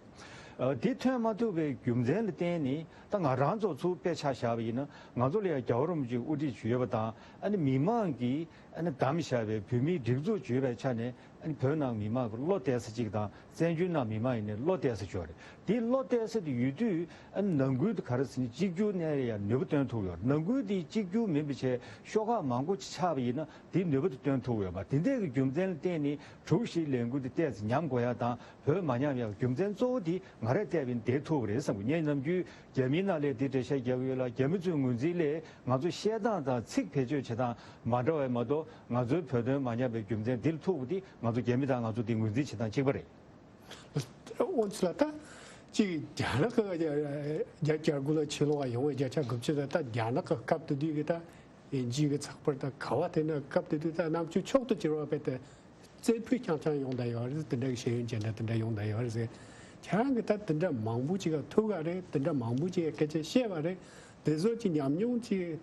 ཨ་འདི་ཐོན་མ་ཐུབ་པའི་རྒྱུ་མཚན་ལ་བརྟེན་ནས། ད་ང་རང་ཚོ་ཚུར་དཔེ་ཆ་བཞག་པ་ཡིན་ན། ང་ཚོ་ལ་ཡང་རྒྱལ་བ་རིན་པོ་ཆེའི་དབུ་ཁྲིད་ཅིག་ཡོད་པ་དང་། ཨ་ནི་མི་མང་གིས་ཨ་ནི་བདམས་བཞག་པའི་བོད་མིའི་སྒྲིག་འཛུགས་ཅིག་ཡོད་པའི་ཆ་ནས། ཨ་ནི་བོད་ནང་མི་མང་གི་བློ་གཏད་ས་གཅིག་དང་། བཙན་བྱོལ་ནང་མི་མང་ཡིན་ནའི་བློ་གཏད་ས་ཅིག་ཡོད་རེད། དེ་བློ་གཏད་ས་དེ་ཡོད་དུས། ཨ་ནི་ནང་ཁུལ་དུ་ག་རེ་ཟེར་ན། གཅིག་གྱུར་ནས་ཡང་ནུས་པ་བཏོན་ཐུབ་ཡོད་རེད། ནང་ཁུལ་དེ་གཅིག་གྱུར་མིན་པ་བྱས་ཤོག་ཁག་མང་པོ་ཅིག་ཆགས་པ་ཡིན་ན། དེ་ནུས་པ་དེ་བཏོན་ཐུབ་ཡོད་པ། དེ་འདྲའི་གི་རྒྱུ་མཚན་ལ་བརྟེན་ནས་དྲུག་བཞིའི་ལས་འགུལ་དེ་ཏོག་ཙམ་ཉམས་དགོས་ཡ་དང་། བོད་མ་ཉམས་ཡ་རྒྱུ་མཚན་གཙོ་བོ་དེ་ང་རས་བལྟས་པ་ཡིན་ན་དེ་ཐུག་པ་རེད་བསམ་གི། ངས་ནམ་རྒྱུན་རྒྱ་མིའི་ནང་ལ་དེ་འགྲེལ་བཤད་རྒྱག་གི་ཡོད་ལ། རྒྱ་མི་ཚོའི་ངོས་འཛིན་ལས་ང་ཚོ་བཤད་སྟངས་དང་ཚིག་བེད་སྤྱོད་བྱེད་སྟངས་མ་འདྲ་བས་མ་གཏོགས། ང་ཚོའི་བོད་དོན་མ་ཉམས་པའི་རྒྱུ་མཚན་འདི་ལ་ཐུག་པ་དེ། ང་ཚོ་རྒྱ་མི་དང་ང་ཚོ་འདི་ངོས་འཛིན་བྱེད་སྟངས་གཅིག་པ་རེད། འོ་ཙི་ལ་ད་ཅིག་རྒྱ་ནག་གི་རྒྱ་རྒྱ་རྒྱལ་ཁབ་ལ་ཕྱིར་ལོག་ཡོང་བའི་བརྒྱ་ཆ་དགུ་བཅུ་ད་ད་རྒྱ་ནག་གི་སྐབས་དེ་དུས་ཀྱི་ད་དབྱིན་ཇི་གི་ཚགས་པར་ད་ག་བ་དེ་ན། སྐབས་དེ་དུས་ད་རྣམ་དཔྱོད་མཆོག་ཏུ་གྱུར་པ་དཔེ་དེ་རྩེ་ཕུད་རྐྱང་རྐྱང་ཡོང་བསྡད་ཡོད་རེད། དེ་འདྲ་གི་ཤེས་ཡོན་ཅན་འདྲ་དེ་འདྲ་ཡོང་བསྡད་ཡོད་རེད་ཟེར། ཁྱེད་རང་གི་ད་དེ་འདྲ་མང་པོ་ཅིག་ག་ཐུག་ག་རེད། དེ་འདྲ་མང་པོ་ཅིག་ག་སྐད་ཆ་བཤད་པ་རེད། དེ་ཚོ་ཅིག་ཉམས་མྱོང་ཅིག་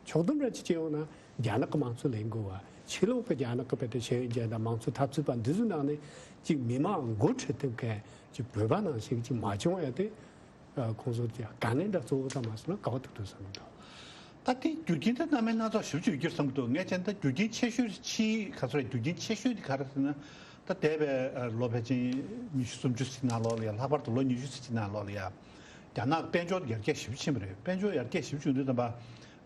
ཕྱོགས་བསྡོམས་ར་ཅིག་བྱས་ཡོང་ན། རྒྱ་ནག་གི་མང་གཙོ་ལས་འགུལ་བ། ཕྱི་ལོགས་པའི་རྒྱ་ནག་གི་བོད་དོན་ཤེས་ཡོན་ཅན་དང་མང་གཙོ་འཐབ་རྩོད་པ་འདི་ཚོའི་ནང་ནས་ཅིག་མི་མང་འགོ་ཁྲིད་ཐུབ་མཁན་ཅིག་བོད་པ་ནང་བཞིན་ཅིག་མ་བྱུང་ཡ་དེ། ཨ་ཁོང་ཚོ་ཀྱི་དཀའ་ངལ་འདྲ་གཙོ་བོ་ཙམ་མ་སོང་ན་ག་བ་ཐུག་ཐུག་བསམ་གྱི་འདུག་ད་དེ་རྒྱུ་རྐྱེན་དེ་སྣ་མིན་སྣ་ཚོགས་ཞེ་པོ་ཅིག་ཡོད་ཀྱི་བསམ་གྱི་འདུག་ངས་བྱས་ན་ད་རྒྱུ་རྐྱེན་ཆེ་ཤོས་ཕྱིའི་ག་ཚོད་རེད། རྒྱུ་རྐྱེན་ཆེ་ཤོས་དེ་ག་རེ་ཟེར་ན། ད་འདས་པའི་ཨ་ལོ་ཕལ་ཆེར་ཉི་ཤུ་སུམ་ཅུ་ཙམ་ནང་ལོགས་ལ་ཡ། ལྷག་པར་དུ་ལོ་ཉི་ཤུ་ཙམ་ནང་ལོགས་ལ་ཡ། རྒྱ་ནག་དཔལ་འབྱོར་ཡར་རྒྱས་ཞེ་པོ་ཕྱིན་པ་རེད། དཔལ་འབྱོར་ཡར་རྒྱས་ཞེ་པོ་བྱུང་དུས་ཙམ་པ།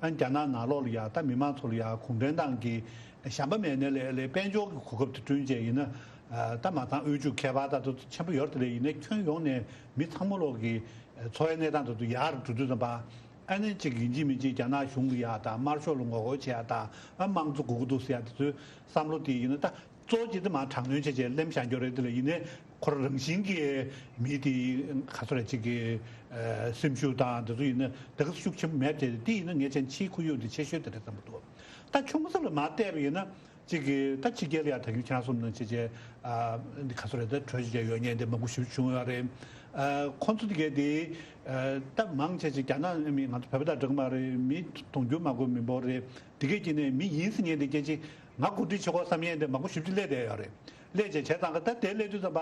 ཨ་རྒྱ་ནག་ནང་ལོགས་ལ་ཡ་ད་མི་མང་ཚོ་ལ་ཡ་གུང་ཁྲན་ཏང་གི་ཞབས་པ་མེད་ནའི་ལས་ལས་དཔལ་འབྱོར་གྱི་གོ་སྐབས་དེ་བསྐྲུན་བྱས་ཡིན་ན། ཨ་ད་མ་ཚང་དབུལ་ཕྱུག་ཁྱད་པར་ད་དུང་ཆེན་པོ་ཡོད་རེད། དེ་ལས་ཡིན་ནའི་ཁྱོན་ཡོངས་ནས་མི་ཚང་མ་ལོག་གི་འཚོ་བའི་གནས་སྟངས་ད་དུང་ཡག་རུ་འགྲོ་དུས་ཙམ་པ། ཨ་ནི་ཅིག་ཡིན་གཅིག་མིན་གཅིག་རྒྱ་ནག་གཞུང་ལ་ཡ་དང་དམར་ཤོག་ལ་ངོ་རྒོལ་བྱེད་ཡ་དང་། ཨ་དམངས་གཙོ་དགོས་ཀྱི་འདུག་ཟེར་ཡ་དེ་ཚོའི་བསམ་བློ་དེ་ཡིན་ན། ད་གཙོ་བོ་ཅིག་དེ་མར་དྲག་གནོན་བྱས་བྱས་གླེམ་བཞག་རྒྱུ་རེད། དེ་ལས་ཡིན་ནའི་ཁོ་རང་རང་བཞིན་གྱིས་མི་དེ་ག་ཚོད་རེད། ཅིག་གི་ཨ་སེམས་ཤུགས་དང་དེ་ཚོ་ཡིན་ན་ད་ག་ཤུགས་ཆེན་པོ་མེད་དེ། དེ་ཡིན་ན་ངས་བྱས་ན་ཕྱིའི་ཁོར་ཡུག་དེ་ཆེ་ཤོས་དེ་རེད་བསམ་གྱི་འདུག་ད་ཆུང་ས་ལ་མར་བལྟས་པ་ཡིན་ན། ཅིག་གི་ད་ཕྱི་རྒྱལ་ལ་ཡ་ད་གིན་ཁྱེད་རང་གསུངས་ནང་བཞིན་བྱས་བྱས། ཨ་ག་ཚོད་རེད། ད་གྲོས་ཆོད་བརྒྱབ་ཡོད་མཁན་དེ་མང་པོ་ཞེ་པོ་བྱུང་ཡོད་རེད། ཨ་ཁོང་ཚོ་དེ་གས་དེ་ཨ་ད་མང་ཆེ་ཅིག་རྒྱ་ནག་མི། ང་ཚོ་བོད་པ་དང་འདྲ་གི་མ་རེད། མི་གདུང་རྒྱུད་མང་པོ་མི་འབོར་རེད། དེ་གས་ཀྱི་ནས་མི་ཡིན་ཟེར་མཁན་དེ་སྐད་ཅིག་ང་གོ་སྒྲིག་བྱེད་དགོས་བསམ་མཁན་དེ་མང་པོ་ཞེ་པོ་ཅིག་སླེབས་བསྡད་ཡོད་རེད། སླེབས་བྱས་བྱས་ཙང་གི་ད་དེ་སླེབས་དུས་ཙམ་པ།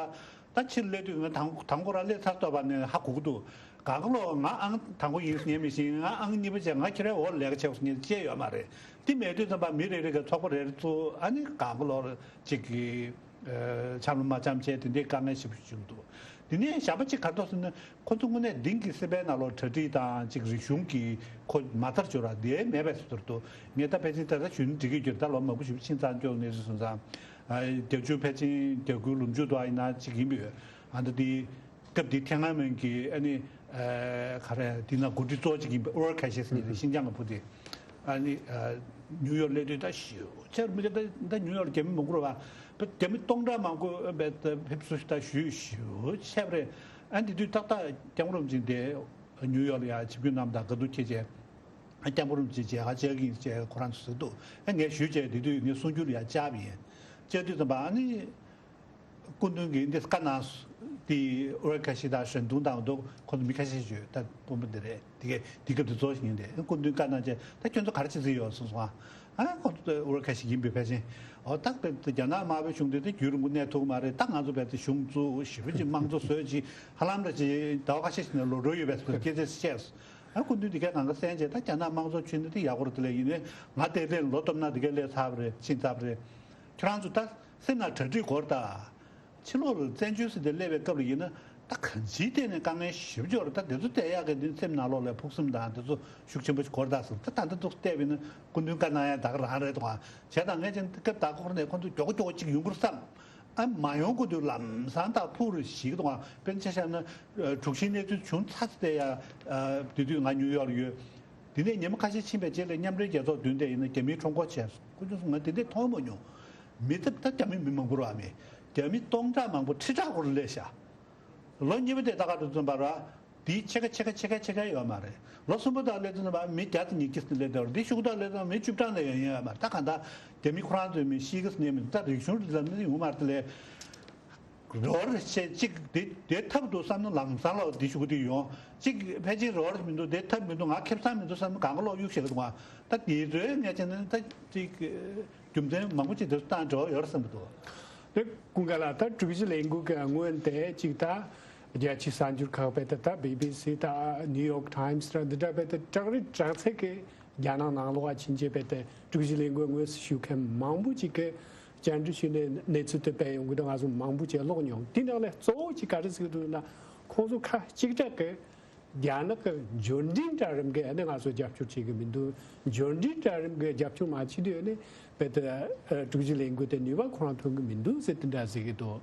ད་ཕྱིར་སླེབས་དུས་ང་དང་དང་པོ་རང་སླེབས་ཚར་ཐུབ་པ་ནས་ཧ་གོ་གི་འདུག་གང་ག་ལོག་ང་ཨང་དང་པོ་ཡིན་ཟེར་མཁན་མི་ཤེས། ང་ཨང་གཉིས་པ་བྱས། ང་ཁྱེད་རའི་འོག་ལས་ཀ་བྱེད་དགོས་ཟེར་མཁན་དེ་བྱས་ཡོད་མ་རེད། དེ་མེད་དུས་ཙམ་པ་མི་རེ་རེ་གི་ཚོགས་པ་རེ་རེ་བཙུགས། ཨ་ནི་གང་ག་ལོག་ཅིག་གི་ཨ་འཆམ་མ་འཆམ་བྱས་དེ་འདྲའི་དཀའ་ངལ་ཞེ་པོ་ཞིག་བྱུང་འདུག་དེ་ནས་གཞན་པ་གཅིག་ག་རེ་འདུག་ཟེར་ན། ཁོ་ཚོ་དངོས་གནས་དེང་གི་སྲིད་པའི་ནང་ལོགས་གྲ་སྒྲིག་དང་ཅིག་རིག་གཞུང་གི་ཁོ་མ་མཐར་འབྱོར་བ་དེ་མེད་པའི་བཟོ་འདྲ་འདུག་ངས་ད་ཕལ་ཆེར་ད་ལྟ་ཞུ་ན་འགྲིག་གི་ཡོད་རེད། ད་ལོ་མང་པོ་ཞིག་ཕྱིན་ཙང་ཅོག་གནས་ཚུལ་སོང་ཙང་། ཨ་བརྒྱད་ཅུ་ཕལ་ཆེར་བརྒྱད་དགུའི་ལོ་མཇུག་ཏུ་ཨ་ཡིན་ན་ཅིག་ཡིན་པས། ཨ་ད་དེ་སྐབས་དེ་ཐེན་ཨན་མེན་གྱི་ཨ་ནི་ཨ་ག་རེ་དེ་ན་འགོ་ཁྲིད་གཙོ་བོ་ཅིག་ཡིན་པའི་ཨོ་རལ་ཁ་ཤས་ཟེར་མཁན་རེད། ཤིན་ཅང་གི་བུ་དེ། ཨ་ནི་ཨ་ནིའུ་ཡོག་སླེབས་དུས་ད་ཞེ་པོ་ཅིག་མི་ག་ད་ད་ནིའུ་ཡོག་ལ་རྒྱ་མི་མང་པོ་རེད་པ། རྒྱ་མི་སྟོང་ཕྲག་མང་པོ་ཕེབས་བསུ་ཞིག་ད་ཞུས། ཞེ་པོ་ཅིག་རེད། ཨ་དེ་དུས་ཏག་ཏག་སྐྱབས་མགོན་རིན་པོ་ཆེ་དེ་ནིའུ་ཡོག་ལ་ཡ་ཆིབས་བསྒྱུར་གནང་དང་དགའ་སྡུག་འཁྱེར་བྱས། ཨ་སྐྱབས་མགོན་རིན་པོ་ཆེ་མཇལ་ཁ་བཅར་གྱི་ཡིན་ཅེས་ཁོ་རང་ཚོས་ཟེར་འདུག་ཨ་ངས་ཞུས་བྱས་དེ་དུས་ངས་གསུང་སྒྱུར་ལ་ཡ་བཅར་བ་ཡིན། བཅར་དུས་ཙམ་པ་ཨ་ནི་སྐུ་མདུན་གྱིས་འདི་བཀའ་གནང་། དེ་ཨོ་རལ་ཁ་ཤས་དང་ཞན་ཏུང་དང་འདུག་ཁོ་ཚོ་མི་ཁ་ཤས་ཤིག་ཡོད། ད་དཔོན་པོ་འདི་རེད། དེ་གས་དེ་སྐབས་དེ་ཚོ་ཞིག་ཡིན་ཏེ། སྐུ་མདུན་བཀའ་གནང་བྱས། ད་ཁྱོད་ཚོ་ག་རེ་བྱེད་རྩིས་ཡོད་གསུངས་སོང་ཨ། ཨ་ཁོ་ཚོ་ཨོ་རལ་ཁ་ཤས་ཡིན་པས་ཕལ་ཆེར། འོ་ད་རྒྱ་ནག་དམར་པོའི་གཞུང་དེ་དེ་རྒྱུན་རིང་པོ་གནས་ཐུབ་ཀྱི་མ་རེད། ད་ང་ཚོ་རྦད་དེ་གཞུང་བཙུགས། ཞེ་པོ་ཅིག་དམངས་གཙོ་བཟོས་ཅིག་ཧ་ལམ་རེ་ཅིག་ཟླ་བ་ཁ་ཤས་ཤིག་ནས་ལོག་འགྲོ་ཡོད་པའི་སྐད་ཆ་བཤད་སོང་། ཨ་སྐུ་མདུན་དེ་གས་གང་ག་གསན་བྱས། ད་རྒྱ་ནག་དམངས་གཙོ་ཁྲིད་ན་དེ་ཡག་པོ་རེད། དེ་ལས་ཡིན་ནའི་ང་དེ་རིང་ལོ་བསྡོམས་ན་དེ་གས་སླེབས་ཚར་བ་རེད། ཕྱིན་ཚར་བ་རེད། ཁྱོད་རང་ཚོ་ད་སེམས་ནང་གྲ་སྒྲིག་དགོས་རེད་ད། ཕྱི་ལོགས་ལ་བཙན་བྱོལ་ཟེར་དེ་སླེབས་པའི་སྐབས་ལ་ཡིན་ན་ད་གང་ཅིའི་ཐད་ནས་དཀའ་ངལ་ཞེ་པོ་ཅིག་ཡོད་རེད། ད་དེ་ཚོ་བསྡད་ཡག་གི་དེ་སེམས་ནང་ལོགས་ལ་ཕུགས་བསམ་དང་དེ་ཚོ་ཤུགས་ཆེན་པོ་ཞིག་དགོས་རེད་ད་ཟེར། ད་ད་ལྟ་འདུག་བལྟས་པ་ཡིན་ན་སྐུ་མདུན་བཀའ་གནང་ཡ་ད་ག་རང་རེད་དོ། བྱས་ཙང་ངས་ཀྱང་སྐབས་ད་ཁོ་རང་ནས་ཁོ་ཚོ་མགྱོགས་མགྱོགས་ཅིག་ཡོང་གི་རེད་བསམ། ཨ་མ་ཡོང་གི་དུས་ལམ་སང་ད་ཕུགས་རུ་ཞིག་དང་། དཔེར་ན་ཆ་བཞག་ན་དྲུག་བཞིའི་གནས་ཚུལ་བྱུང་ཚར་ཚར་དེ་ཡ། དེ་དུས་ང་ནིའུ་ཡོག་ལ་ཡོད། དེ་ནས་ཉི་མ་ཁ་ཤས་ཕྱིན་པའི་རྗེས་ལ་མཉམ་འབྲེལ་རྒྱལ་ཚོགས་མདུན་དེ་ཡིན་ན་རྒྱ་མིའི་ཁྲོམ་སྐོར་བྱས་སོང་། ཁོ་ཚོས་ང་དེ་འདྲས་མཐོང་མ་མྱོང་། མི་ཐབས་ད་རྒྱ་མི་མི་མང་པོ་ར་མེད། རྒྱ་མི་སྟོང་ཕྲག་མང་པོ་ཁྲི་ཕྲག་སྐོར་སླེབས་ཤག་ལོ་གཉིས་པ་དེ་ད་ག་དུ་ཙམ་པ་ར། དེའི་ཕྱེད་ཀ་ཕྱེད་ཀ་ཕྱེད་ཀ་ཕྱེད་ཀ་ཡོད་མ་རེད། ལོ་གསུམ་པ་དག་སླེབས་ཙམ་པ་མི་བརྒྱ་དང་ཉིས་བརྒྱ་ཙམ་སླེབས་འདུག་དེའི་གཞུག་དག་སླེབས་ཙམ་མི་བཅུ་གྲངས་ལས་ཡང་ཡོད་མ་རེད། ད་གང་ལྟར་རྒྱ་མི་ཁོ་རང་ཚོའི་མི་ཤི་གི་ཟེར་ནས་མི་ད་རིག་གཞུང་ལ་ནི་ཡོང་མ་རེད་དེ་ལས། རོགས་རེ་བྱས་གཅིག་དེ་དེ་ཐབས་འདུག་བསམ་ན་ལམ་སང་ལོག་དེ་ཞུ་གི་དེ་ཡོང་། གཅིག་ཕལ་ཆེར་རོགས་རེ་མི་འདུག་དེ་ཐབས་མི་འདུག་ང་ཁེ་བཟང་མི་འདུག་བསམ་ན་གང་ག་ལོག་གཡུག་བྱེད་ཀྱི་འདུག་ང་ད་དེ་ཚོའི་ངས་བྱས་ན་ད་གཅིག་རྒྱུ་མཚན་མང་པོ་ཅིག་དེ་ཚོ་བཏང་འགྲོ་ཡོད་རེད་བསམ་གྱི་འདུག་དེ་ཀུན་དགའ་ལགས་ད་དྲུག་ཅུ་ལས་འགུལ་གྱི་སྔོན་དེ་གཅིག་ད་རྒྱལ་སྤྱིའི་གསར་འགྱུར་ཁག་བས་ད་ད་བི་བི་སི་ད་ནིའུ་ཡོག་ཊའིམ་སི་ར་འདི་འདྲ་བས་ད་དྲག་རིགས་དྲག་ཚད་ཀྱི་རྒྱ་ནག་ནང་ལོགས་ཕྱིན་རྗེས་བས་ད་དྲུག་ཅུ་ལས་འགུལ་དངོས་སུ་ཞུགས་མཁན་མང་པོ་ཅིག་གིས་བཅར་འདྲི་ཞུས་ནས་གནས་ཚུལ་དེ་སྤེལ་ཡོང་གི་འདུག་ང་ཚོ་མང་པོ་ཅིག་ཀློག་མྱོང་། དེ་ནང་ལས་གཙོ་བོ་ཅིག་ག་རེ་ཟེར་གྱི་འདུག་ན་ཁོང་ཚོ་ཁ་གཅིག་གྲགས་ཀྱིས་རྒྱ་ནག་གི་འབྱོར་འབྲིང་གྲལ་རིམ་གྱིས་ཨ་ནི་ང་ཚོ་རྒྱབ་སྐྱོར་བྱེད་ཀྱི་མི་འདུག་འབྱོར་འབྲིང་གྲལ་རིམ་གྱིས་རྒྱབ་སྐྱོར་མ་བྱེད་དུས་ཨ་ནི་བལ་ཏེ་དྲུག་ཅུ་ལས་འགུལ་དེ་ནུས་པ་ཁོ་རང་ཐོན་གྱི་མི་འདུག་ཟེར་དེ་འདྲ་ཟེར་གྱི་འདུག་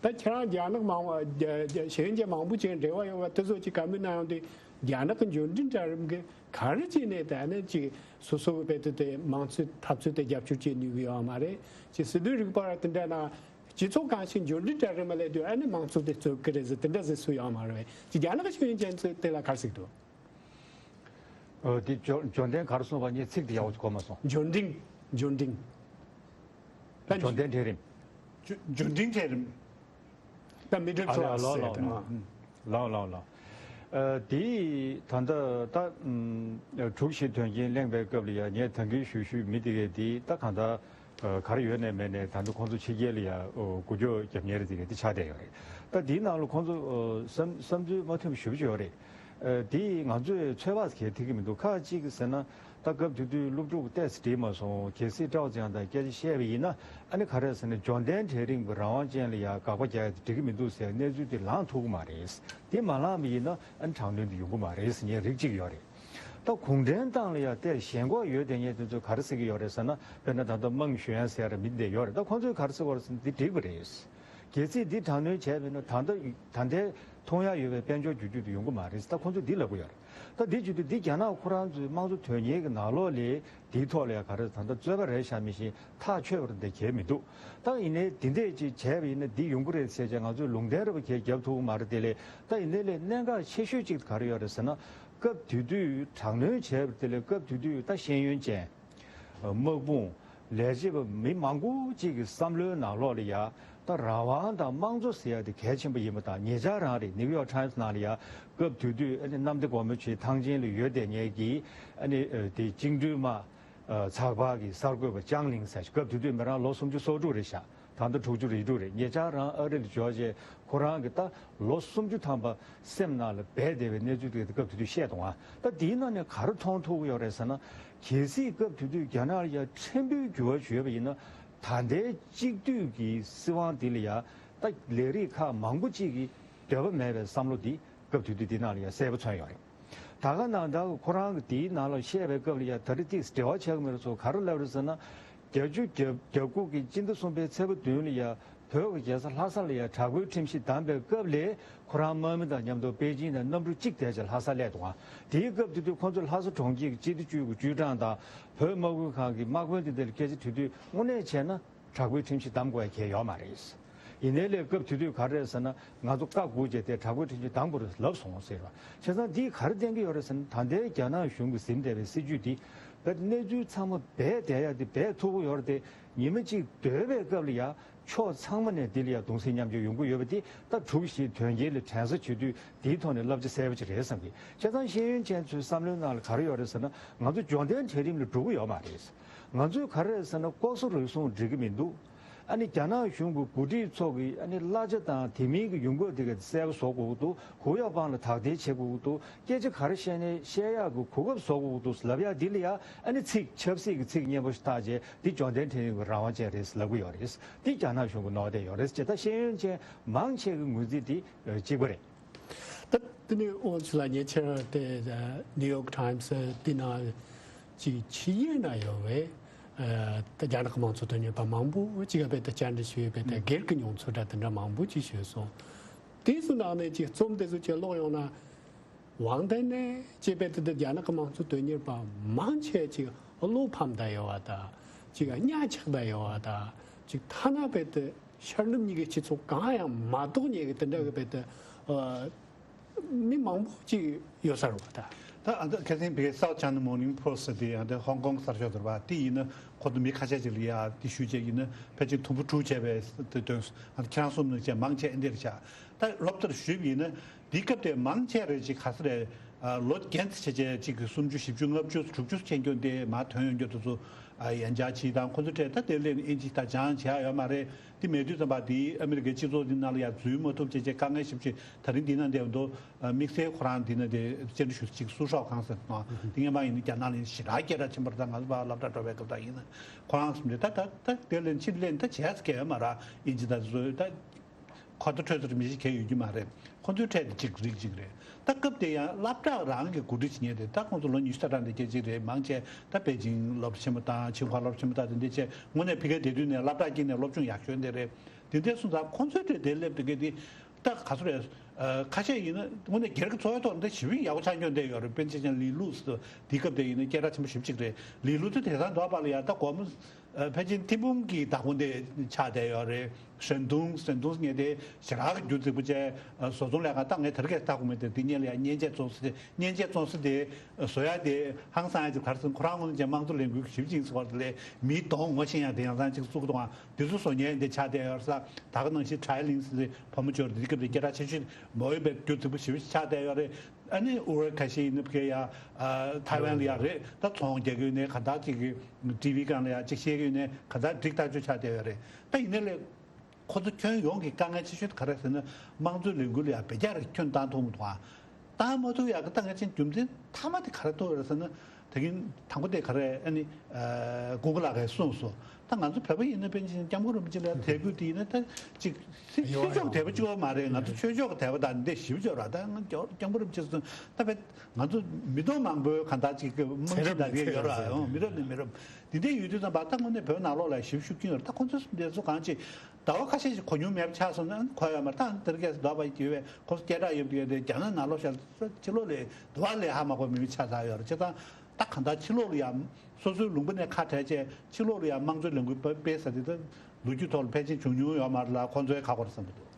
ད་ཁྱེད་རང་རྒྱ་ནག་མང་བ་རྒྱ་རྒྱ་ཤེས་ཡོན་ཅན་མང་པོ་ཅིག་འབྲེལ་བ་ཡོད་པ་དེ་ཚོ་ཅིག་བཀའ་མོལ་གནང་ཡོང་དུས་རྒྱ་ནག་གི་འབྱོར་འབྲིང་གྲལ་རིམ་གྱིས་ག་རེ་བྱས་ནས་ད་ཨ་ནི་ཅིག་སོ་སོ་གི་བལ་ཏེ་དེ་མང་གཙོའི་འཐབ་རྩོད་དེ་རྒྱབ་སྐྱོར་བྱེད་ནུས་ཀྱི་ཡོད་མ་རེད། ཅིག་སྲིད་དོན་རིག་པ་དེ་འདྲ་ན། སྤྱི་ཚོགས་གང་ཞིག་འབྱོར་འབྲིང་གྲལ་རིམ་ལ་སླེབས་དུས་ཨ་ནི་མང་གཙོ་དེ་རྩོད་ཀྱི་རེད་ཟེར་དེ་འདྲ་ཟེར་སྲོལ་ཡོད་མ་རེད་པས། ཅི་རྒྱ་ནག་གི་ཤེས་ཡོན་ཅན་ཚོས་དེ་ལ་ག་རེ་ཟེར་གྱི་འདུག་ཨོ་དེ་འབྱོར་འབྱོར་ལྡན་ག་རེ་གསུངས་པ་ངས་ཚིག་དེ་ཡག་པོ་གོ་མ་སོང་། འབྱོར་འབྲིང་། འབྱོར་འབྲིང་། ད་འབྱོར་ལྡན་གྲལ་རིམ། འབྱོར་འབྱོར་འབྲིང་གྲལ་རིམ། ད་མི་ཌལ་ཨ་ལ་ཨ་ལ་ཨ་ལ་ཀླ་སི་ཟེར་དེ་མ། ལགས་ལགས་ལགས། ཨ་དེ་ད་ལྟ་ད་ཨམ་དྲུག་བཞི་དོན་རྐྱེན་གླེང་བའི་སྐབས་ལ་ཡང་ངས་ད་གིན་ཞུ་ཞུས་མི་དེ་གས་དེ་ད་གང་ལྟར་ཨ་ག་རེ་ཡོད་ནས་མེད་ནས་ད་ལྟ་ཁོང་ཚོ་ཕྱི་རྒྱལ་ལ་ཡང་ཨོ་འགུལ་སྐྱོད་རྒྱབ་མཁན་རེད་དེ་གས་དེ་ཆགས་བསྡད་ཡོད་རེད། ད་དེའི་ནང་ལ་ཁོང་ཚོ་ཨོ་བསམ་བསམ་ཚུལ་མ་མཐུན་པ་ཞེ་པོ་ཅིག་ཡོད་རེད། ཨ་དེ་ང་ཚོས་ཚོད་དཔག་གས་ཐིག་གི་མི་འདུག་ཁ་ཅིག་ཟེར་ན། ད་སྐབས་དེ་དུས་སློབ་ཕྲུག་ཏོག་ཙམ་བྲིས་མ་སོང་། གལ་སྲིད་ཀྲའོ་ཙེ་ཡང་དང་སྐད་ཆ་བཤད་པ་ཡིན་ན་ཨ་ནི་ག་རེ་ཟེར་ན་འབྱོར་ལྡན་གྲལ་རིམ་གྱི་རང་དབང་ཅན་ལ་ཡང་དགག་པ་རྒྱག་ཡ་དེ་འགྲིག་གི་མི་འདུག་ཟེར་གནས་ཚུལ་དེ་ལངས་ཐུབ་ཀྱི་མ་རེད། དེ་མ་ལངས་པ་ཡིན་ན་ཨ་ནི་དྲག་གནོན་དེ་ཡོང་གི་མ་རེད་ཟེར་མཁན་རིགས་གཅིག་ཡོད་རེད། ད་གུང་ཁྲན་ཏང་ལ་ཡང་དེར་ཞེན་ཁོག་ཡོད་བསྡད་མཁན་དེ་ཚོ་ག་རེ་ཟེར་གྱི་ཡོད་རེད་ཟེར་ན་དཔེར་ན་ད་ལྟ་མང་ཞུ་ཡན་ཟེར་ཡ་ར་མི་འདི་ཡོད་རེད། ད་ཁོང་ཚོས་ག་རེ་ཟེར་གྱི་ཡོད་རེད་ཟེར་ན་འདི་འགྲིག་པ་རེད། གལ་སྲིད་འདི་དྲག་གནོན་བྱས་པ་ཡིན་ན་ད་ལྟ་ད་ལྟའི་མཐོང་ཡ་ཡོད་པའི་དཔལ་འབྱོར་བསྒྱུར་རྒྱུ་དེ་ཡོང་གི་མ་རེད། ད་ཁོང་ཚོས་འདི་ལབ་གི་ཡོད་རེད། ད་འདི་བྱེད་དུས་འདི་རྒྱ་ནག་ཁོ་རང་ཚོའི་དམངས་གཙོ་དོན་གཉེར་གྱི་ནང་ལོགས་ལ་འདིའི་ཐོག་ལ་ཡང་ག་རེ་ད་ལྟ་རྩོད་པ་རེད་ཤག་མི་ཤེས། ཐག་ཆོད་པ་འདི་གལ་མི་འདུག་ད་ཡིན་ནའི་འདི་འདྲས་ཅིག་བྱས་པ་ཡིན་ན་འདི་ཡོང་གི་རེད་ཟེར་བྱས་ང་ཚོས་ལུང་བསྟན་རེ་བ་གལ་རྒྱབ་ཐུབ་ཀྱི་མ་རེད། དེ་ལས་ད་ཡིན་ནའི་ལས་གནད་འགག་ཆེ་ཤོས་ཅིག་ག་རེ་ཡོད་རེད་ཟེར་ན་སྐབས་དེ་དུས་དྲག་གནོན་བྱས་པ་དེ་ལས་སྐབས་དེ་དུས་ད་ཤེས་ཡོན་ཅན། དམག་དཔུང་། ལས་བྱེད་པ་མི་མང་པོ་གཅིག་གི་བསམ་བློའི་ནང་ལོགས་ལ་ཡ། ད་རང་དབང་དང་དམངས་གཙོ་ཟེར་ཡ་དེ་གལ་ཆེན་པོ་ཡིན་པ་དང་ཉེ་ཆར་རང་རེད། ནིའུ་ཡོག་ཊའིམ་སི་ནང་ལ་ཡ། སྐབས་དེ་དུས་ཨ་ནི་གནམ་བདེ་སྒོ་མོ་ཆེའི་ཐང་ཆེན་ལ་ཡོད་བསྡད་མཁན་གྱི་ཨ་ནི་དེ་བཅིངས་འགྲོལ་དམག་ཚགས་པར་གྱི་གསར་འགོད་པ་ཅང་ལིང་ཟེར་སྐབས་དེ་དུས་མི་རང་ལོ་སུམ་ཅུ་སོ་དྲུག་རེད་ཤག་ད་ལྟ་དྲུག་ཅུ་རེ་དྲུག་རེད། ཉེ་ཆར་རང་ཨ་རི་ལ་འབྱོར་རྗེས་ཁོ་རང་གི་ད་ལོ་སུམ་ཅུ་ཐམ་པ་སེམས་ནང་ལ་སྦས་བསྡད་པའི་གནས་ཚུལ་དེ་སྐབས་དེ་དུས་བཤད་འདུག་ཨ་ད་དེའི་ནང་ནས་ག་རེ་མཐོང་ཐུབ་ཀྱི་ཡོད་རེད་ཟེར་ན། གལ་སྲིད་སྐབས་དེ་དུས་རྒྱ་ནག་ལ་ཡ་ཕྲན་བུའི་འགྱུར་བ་ཞུས་པ་ཡིན་ན་ད་ལྟའི་གཅིག་སྡུད་ཀྱི་སྲིད་དབང་འདི་ལ་ཡ་ད་ལས་རིགས་ཁག་མང་པོ་གཅིག་གིས་འདོད་པ་མེད་པའི་བསམ་བློ་འདི་སྐབས་དེ་དུས་འདི་ནང་ལ་ཡ་གསལ་པོ་མཚོན་ཡོད་རེད། ད་ག་ནང་ལྟར་ཁོ་རང་གི་དེའི་ནང་ལ་བཤད་པའི་སྐབས་ལ་ཡ་ད་རེས་ཏིག་འབྲེལ་བ་བྱེད་ཀྱི་མེད་པ་ཚོ་ག་རེ་ལབ་རེད་ཟེར་ན། བརྒྱད་ཅུ་གྱ་གྱ་དགུ་གི་སྤྱི་ཟླ་གསུམ་པའི་ཚེས་པ་བདུན་ལ་ཡ་བོད་ཀྱི་རྒྱལ་ས་ལྷ་ས་ལ་ཡ་དྲག་པོའི་ཁྲིམས་གཞི་བསྡམས་པའི་སྐབས་ལས་ཁོ་རང་དམག་མི་དང་མཉམ་དུ་པེ་ཅིང་དང་གནམ་གྲུ་གཅིག་བསྡད་བྱས་ལྷ་ས་སླེབས་འདུག་ཨ། དེའི་སྐབས་དེ་དུས་ཁོ་ཚོ་ལྷ་ས་གྲོང་ཁྱེར་གྱི་སྤྱི་བདེ་ཅུས་ཀྱི་ཅུས་ཀྲང་དང་བོད་དམག་ཁུལ་ཁང་གི་དམག་དཔོན་དེ་འདྲ་ལ་སྐད་ཆ་དྲིས་དུས་དངོས་གནས་བྱས་ན་དྲག་པོའི་ཁྲིམས་གཞི་བསྡམ་དགོས་ཡ་གལ་ཡོད་མ་རེད། ཡིན་ནའི་ལས་སྐབས་དེ་དུས་ག་རེ་རེད་ཟེར་ན་ང་ཚོ་བཀའ་བསྒུགས་བྱས་ཏེ་དྲག་པོའི་ཁྲིམས་གཞི་བསྡམ་དགོས་རེད་ལབ་སོང་ཟེར་བ། བྱས་ཙང་འདིས་ག་རེ་བསྟན་གྱི་ཡོད་རེད་ཟེར་ན་ད་ལྟའི་རྒྱ་ནག་གཞུང་གིས་འཛིན་བསྡད་པའི་སྲིད་ཇུས་འདི་བས་གནས་ཚུལ་ཚང་མ་སྦས་བསྡད་ཡ་འདི་སྦས་ཐུབ་ཀྱི་ཡོད་རེད་དེ། ཉི་མ་གཅིག་སྡོད་པའི་སྐབས་ལ་ཡ་ཕྱོགས་ཚང་མ་ནས་འདི་ལ་ཡ་གདུང་སེམས་མཉམ་སྐྱེད་ཡོང་གི་ཡོད་པ་འདི་ད་དྲུག་བཞི་དོན་རྐྱེན་ལ་དྲན་གསོ་བྱེད་དུས་འདིའི་ཐོག་ནས་བསླབ་བྱ་གསལ་པོ་ཅིག་རེད་བསམ་གི། བྱས་ཙང་ཤེས་ཡོན་ཅན་ཚོའི་བསམ་བློའི་ནང་ལ་ག་རེ་ཡོད་རེད་ཟེར་ན་ང་ཚོ་འབྱོར་ལྡན་གྲལ་རིམ་ལ་འགྲོ་གི་ཡོད་མ་རེད། ང་ཚོས་ག་རེ་རེད་ཟེར་ན་ལྐོག་ཟ་རུལ་སུངས་འགྲིག་གི་མི་འདུག་ཨ་ནི་རྒྱ་ནག་གཞུང་གི་འགོ་ཁྲིད་ཚོ་གི་ཨ་ནི་གླ་ཆ་དང་དེ་མིན་གྱི་ཡོང་འབབ་དེ་ག་གསལ་པོ་བཟོ་དགོས་ཀྱི་འདུག་གུ་ཡངས་སྤང་ལ་དག་ཐེར་བྱེད་དགོས་ཀྱི་འདུག་སྐད་ཆ་ག་རེ་བཤད་ནའི་བཤད་ཡག་གི་གོ་སྐབས་བཟོ་དགོས་ཀྱི་འདུག་ལབ་ཡག་འདི་ལ་ཡ་ཨ་ནི་ཚིག་ཆབ་སྲིད་ཀྱི་ཚིག་སྙན་པོ་ཞིག་བཏགས་རྗེས་འདི་འབྱོར་ལྡན་གྲལ་རིམ་གྱི་རང་དབང་ཅན་རེད་ལབ་ཀྱི་ཡོད་རེད། འདི་རྒྱ་ནག་གཞུང་གི་ནོར་འདི་ཡོད་རེད་ཅེས་ད་ཤེས་ཡོན་ཅན་མང་ཆེ་གི་ངོས་འཛིན་འདི་གཅིག་པ་རེད། ད་དེ་ནས་ཨོ་ཚུ་ལ་ཉེ་ཆར་དེ་ནིའུ་ཡོག་ཊའིམ་སི་དེ་ནང་གི་ཕྱི་རྒྱལ་ན་ཡོད་པའི་ད་རྒྱ་ནག་གི་དམངས་གཙོ་དོན་གཉེར་བ་མང་པོ་ཅིག་ག་བས་ད་བཅར་འདྲི་ཞུས་པས་ད་སྒེར་གྱི་མྱོང་ཚོར་འདྲ་དེ་འདྲ་མང་པོ་ཅིག་ཞུས་སོང་། དེ་ཚོ་ནང་ནས་ཅིག་རྩོམ་དེ་ཚོ་ཅིག་ཀློག་ཡོང་ན། ཝང་ཏན་ནས་ཅེས་པའི་དེ་དུ་རྒྱ་ནག་གི་དམངས་གཙོ་དོན་གཉེར་པ་མང་ཆེ་ཅིག་བློ་ཕམ་བསྡད་ཡོད་པ་དང་ཅིག་གཉའ་ཆག་བསྡད་ཡོད་པ་དང་ཅིག་ཐ་ན་པའི་དུ་ཤར་ནུབ་གཉིས་ཀྱི་སྤྱི་ཚོགས་གང་ཡང་མ་གཏོགས་ཉེ་གི་དེ་འདྲ་གི་པའི་དུ་མི་མང་པོ་ཅིག་ཡོད་ས་རེད་པ་ད། ད་ཨ་ད་ཁ་སང་བི་South China Morning Post་དེ་ཡང་དེ་ཧོང་ཀོང་གསར་ཤོག་དེ་རེད་པ་དེ་ཡིན་ན་ཁོ་ཚོ་མི་ཁ་ཤས་ཅིག་ལ་ཡ་དེ་ཞུས་བྱས་ཡིན་ན་ཕལ་ཆེར་དུམ་བུ་དྲུག་བྱས་པའི་དེ་དོན་ཨ་ཁྱེད་རང་གསུམ་ནང་བྱས་མང་ཆེ་ཨེ་འདིར་བཞག་ད་སློབ་མཐར་ཞུས་པ་ཡིན་ན་འདི་སྐབས་དེ་མང་ཆེ་རེ་ཅིག་ག་ས་རེད། ཨ་ལོ་རྒན་ཚ་ཆེ་ཆེ་གཅིག་གི་སུམ་ཅུ་བཞི་བཅུ་ལྔ་བཅུ་དྲུག་ཅུ་ཁྱེར་མཁན་དེ་མར་ཐོན་ཡོང་རྒྱུ་དེ་ཚོ་ཨ་ཡན་ཆད་ཅིག་དང་ཁོ་ཚོ་གྲས་ད་དེ་ལས་ཨིན་ཇི་ད་སྦྱང་བྱས་ཡོད་མ་རེད། དེ་མེད་དུས་ཙམ་པ་དེ་ཨ་མི་རི་ཀའི་སྤྱི་ཚོགས་འདི་ནང་ལ་ཡང་འཛུལ་མ་ཐུབ་ཅེས་བྱས་དཀའ་ངལ་ཞེ་པོ་ཅིག་ད་རིང་འདི་ན་བསྡད་འདུག་དམིགས་བསལ་ཁོ་རང་འདི་ན་དེ་བཅར་འདྲི་ཞུ་ཅིག་སུ་ཧྲའོ་ཁང་ཟེར་དང་དེ་སྔོན་མ་ཡིན་ན་རྒྱ་ནག་ལ་ཞེ་དྲག་སྐད་གྲགས་ཆེན་པོ་རེད། ད་ང་ཚོ་ཕར་སློབ་གྲྭ་འགྲོ་བའི་སྐབས་དང་ཡིན་ན་ཁོ་རང་གསུམ་དེ་ད་ད་ད་དེ་ལན་ཕྱིར་ལན་ད་བྱས་ཟེར་གི་ཡོད་མ་རེད། ཨིན་ཇི་ད་བཟོས་ད། ཁོ་ཐག་ཁྲོད་ཚོར་མི་ཞིག་གས་ཡོད་རྒྱུ་མ་རེད། ཁོ་ཚོའི་གྲས་དེ་གཅིག་རིགས་གཅིག་རེད། ད་སྐབས་དེ་ཡང་སློབ་གྲྭ་རང་གི་གོ་སྒྲིག་བྱེད་མཁན་རེད། ད་ཁོང་ཚོ་ལོ་ཉི་ཤུ་རྩ་གྲངས་དེ་སྐད་ཅིག་རེད། མང་ཆེ་ད་པེ་ཅིང་སློབ་གྲྭ་ཆེན་མོ་དང་ཆིང་ཧྭ་སློབ་གྲྭ་ཆེན་མོ་དང་དེ་འདྲས་བྱས་དངོས་གནས་ཕ་གིའི་དེ་དུས་ནས་སློབ་གྲྭ་དཀྱིལ་ནས་སློབ་སྦྱོང་ཡག་ཤོས་དེ་རེད། དེ་འདྲས་སོང་ཙང་ཁོང་ཚོའི་གྲས་དེ་སླེབས་དུས་སྐད་དེ་ད་ག་ཚོད་རེད། ཁ་ཤས་ཡིན་ན་དངོས་གནས་སྒེར་གྱི་འཚོ་བའི་ཐོག་ནས་ཞི་བའི་ཡག་པོ་ཆགས་མྱོང་བསྡད་ཡོད་རེད། པེན་ཅི་ཅན་ལི་ལུ་སི་དེ་སྐབས་དེ་ཡིན་ན་སྐད་གྲགས་ཆེན་པོ་ཞེ་པོ་ཅིག་རེད། ལི་ལུ་དེ་དེང་སང་འདོགས་པ་ལ་ཡ་ད་སྒོར་མོ། ཨ་ཕལ་ཆེར་ཐེར་འབུམ་གྱི་བདག་པོ་འདི་ཆགས་བསྡད་ཡོད་རེད། ཧྲན་ཏུང་ཧྲན་ཏུང་ངས་དེ་ཞེ་དྲག་གི་རྒྱུ་རྫིག་པོ་བྱས་བཟོ་ཚོང་ལས་ཀ་ད་ངས་དེ་རིང་ཁ་སང་ལྟ་དགོས་མེད་དེ་འདི་ཉིད་ལ་ཡང་མཉེན་ཆས་བཙོང་ས་དེ་མཉེན་ཆས་བཙོང་ས་དེ་བཟོ་ཡ་དེ་ཧང་སང་ཡ་ཅིག་ག་རེ་ཟེར་ཁོ་རང་ངོས་ནས་ཀྱང་དམངས་གཙོ་ལས་འགུལ་གྱི་ཞིབ་ཅིང་ཟེར་བ་དེ་ལས་མིའི་གདོང་ངོ་ཤེས་ཡ་དེ་ཡང་སང་ཅིག་བཙུགས་འདུག་ཨ། དེ་ཚོ་བཟོ་མཁན་དེ་ཆགས་བསྡད་ཡོད་ས་ད་ག་ནང་བཞིན་ཁྲའི་ལིང་ཟེར་བུ་མོ་འབྱོར་འདི་སྐབས་དེ་སྐད་གྲགས་ཆེ་ཤོས་མོ་ཡོད་པའི་རྒྱུ་རྫིག་པོ་ཞེ་པོ་ཆགས་བསྡད་ཡོད་རེད། ཨ་ནི་ཨུ་ར་ཁ་ཤས་ཡིན་ན་ཕ་གི་ཡ་ཐའེ་ཝན་ལ་ཡ་རེད། ད་ཚོང་རྒྱག་གི་ཡོད་ནའི་ག་འདྲ་ཅིག་གི་ཊི་ཝི་སྒང་ལ་ཡ་ཅིག་བཤད་གི་ཡོད་ནའི་ག་འདྲ་འགྲིག་ཐག་ཆོད་ཆགས་བསྡད་ཡོད་རེད། ད་ཡིན་ནའི་ལས་ཁོ་ཚོ་ཁྱོན་ཡོངས་ཀྱི་དཀའ་ངལ་ཆེ་ཤོས་དེ་ག་རེ་ཟེར་ན་དམངས་གཙོའི་ལས་འགུལ་ལ་ཡ་བེད་རྒྱ་རེ་ཁྱོན་བཏང་ཐུབ་མི་འདུག་ཨ། བཏང་མ་ཐུབ་ཡག་གི་ད་ངས་ཅན་རྒྱུ་མཚན་མཐའ་མ་དེ་ག་རེ་ཐུག་རེད་ཟེར་ན། དེ་གིན་དང་པོ་དེ་ག་རེ་ཨ་ནི་ཨ་ཀུན་དགའ་ལགས་ཀྱིས་གསུངས་སོང་། ད་ང་ཚོ་བོད་པ་ཡིན་ན་པཎ་ཆེན་སྐྱབས་མགོན་རིན་པོ་ཆེ་ལ་དད་གུས་དེ་ཡིན་ན་ད་ཅིག་སྲིད་སྲིད་ཕྱོགས་དད་པ་གཅིག་པོ་མ་རེད། ང་ཚོ་ཆོས་ཕྱོགས་ཀྱི་དད་པ་དང་འདི་ཞིབ་ཕྱོགས་ར་ད་ང་སྐྱབས་སྐྱབས་མགོན་རིན་པོ་ཆེ་གསུངས་ད་བས་ང་ཚོ་མི་ཐོག་མང་པོའི་གང་ལྟར་ཅིག་གི་རྨང་གཞི་ད་རེ་ཡོད་ར་ཡོང་མི་རབས་ནས་མི་རབས་འདི་འདྲའི་ཡོད་དུས་ཙམ་པ་ད་དངོས་གནས་བོད་ནང་ལོགས་ལ་ཞིབ་ཞུགས་ཀྱི་ཡོད་ར། ད་ཁོང་ཚོ་འདི་ཚོ་གང་ཅིག་ཟླ་བ་ཁ་ཤས་ཤིག་གོ་མྱོང་མེད་པ་ཆགས་སོང་ན་གོ་ཡོད་མ་རེད། ད་དེར་སྐད་ཟླ་བ་ཡོད་པའི་དེ་རྒྱ་ནག་ནང་ལོགས་ཤར་སྤྱི་ལོ་ལས་འདི་བ་ལས་ཧ་མ་གོ་མི་མི་ཆགས་ཚར་ཡོད་རེད། བྱས་ཙང་ད་གང་ལྟར་ཕྱི་ལོགས་ལ་ཡང་སོ་སོའི་ལུང་པ་ནས་ཁ་བྲལ་བྱས་ཕྱི་ལོགས་ལ་ཡང་དམངས་གཙོའི་ལས་འགུལ་སྤེལ་ས་དེ་ད་ལོ་རྒྱུས་ཐོག་ལ་ཕལ་ཆེར་བྱུང་མྱོང་ཡོད་མ་རེད་ལ་ཁོང་ཚོའི་ཁ་སྐོར་བསམ་གྱི་འདུག་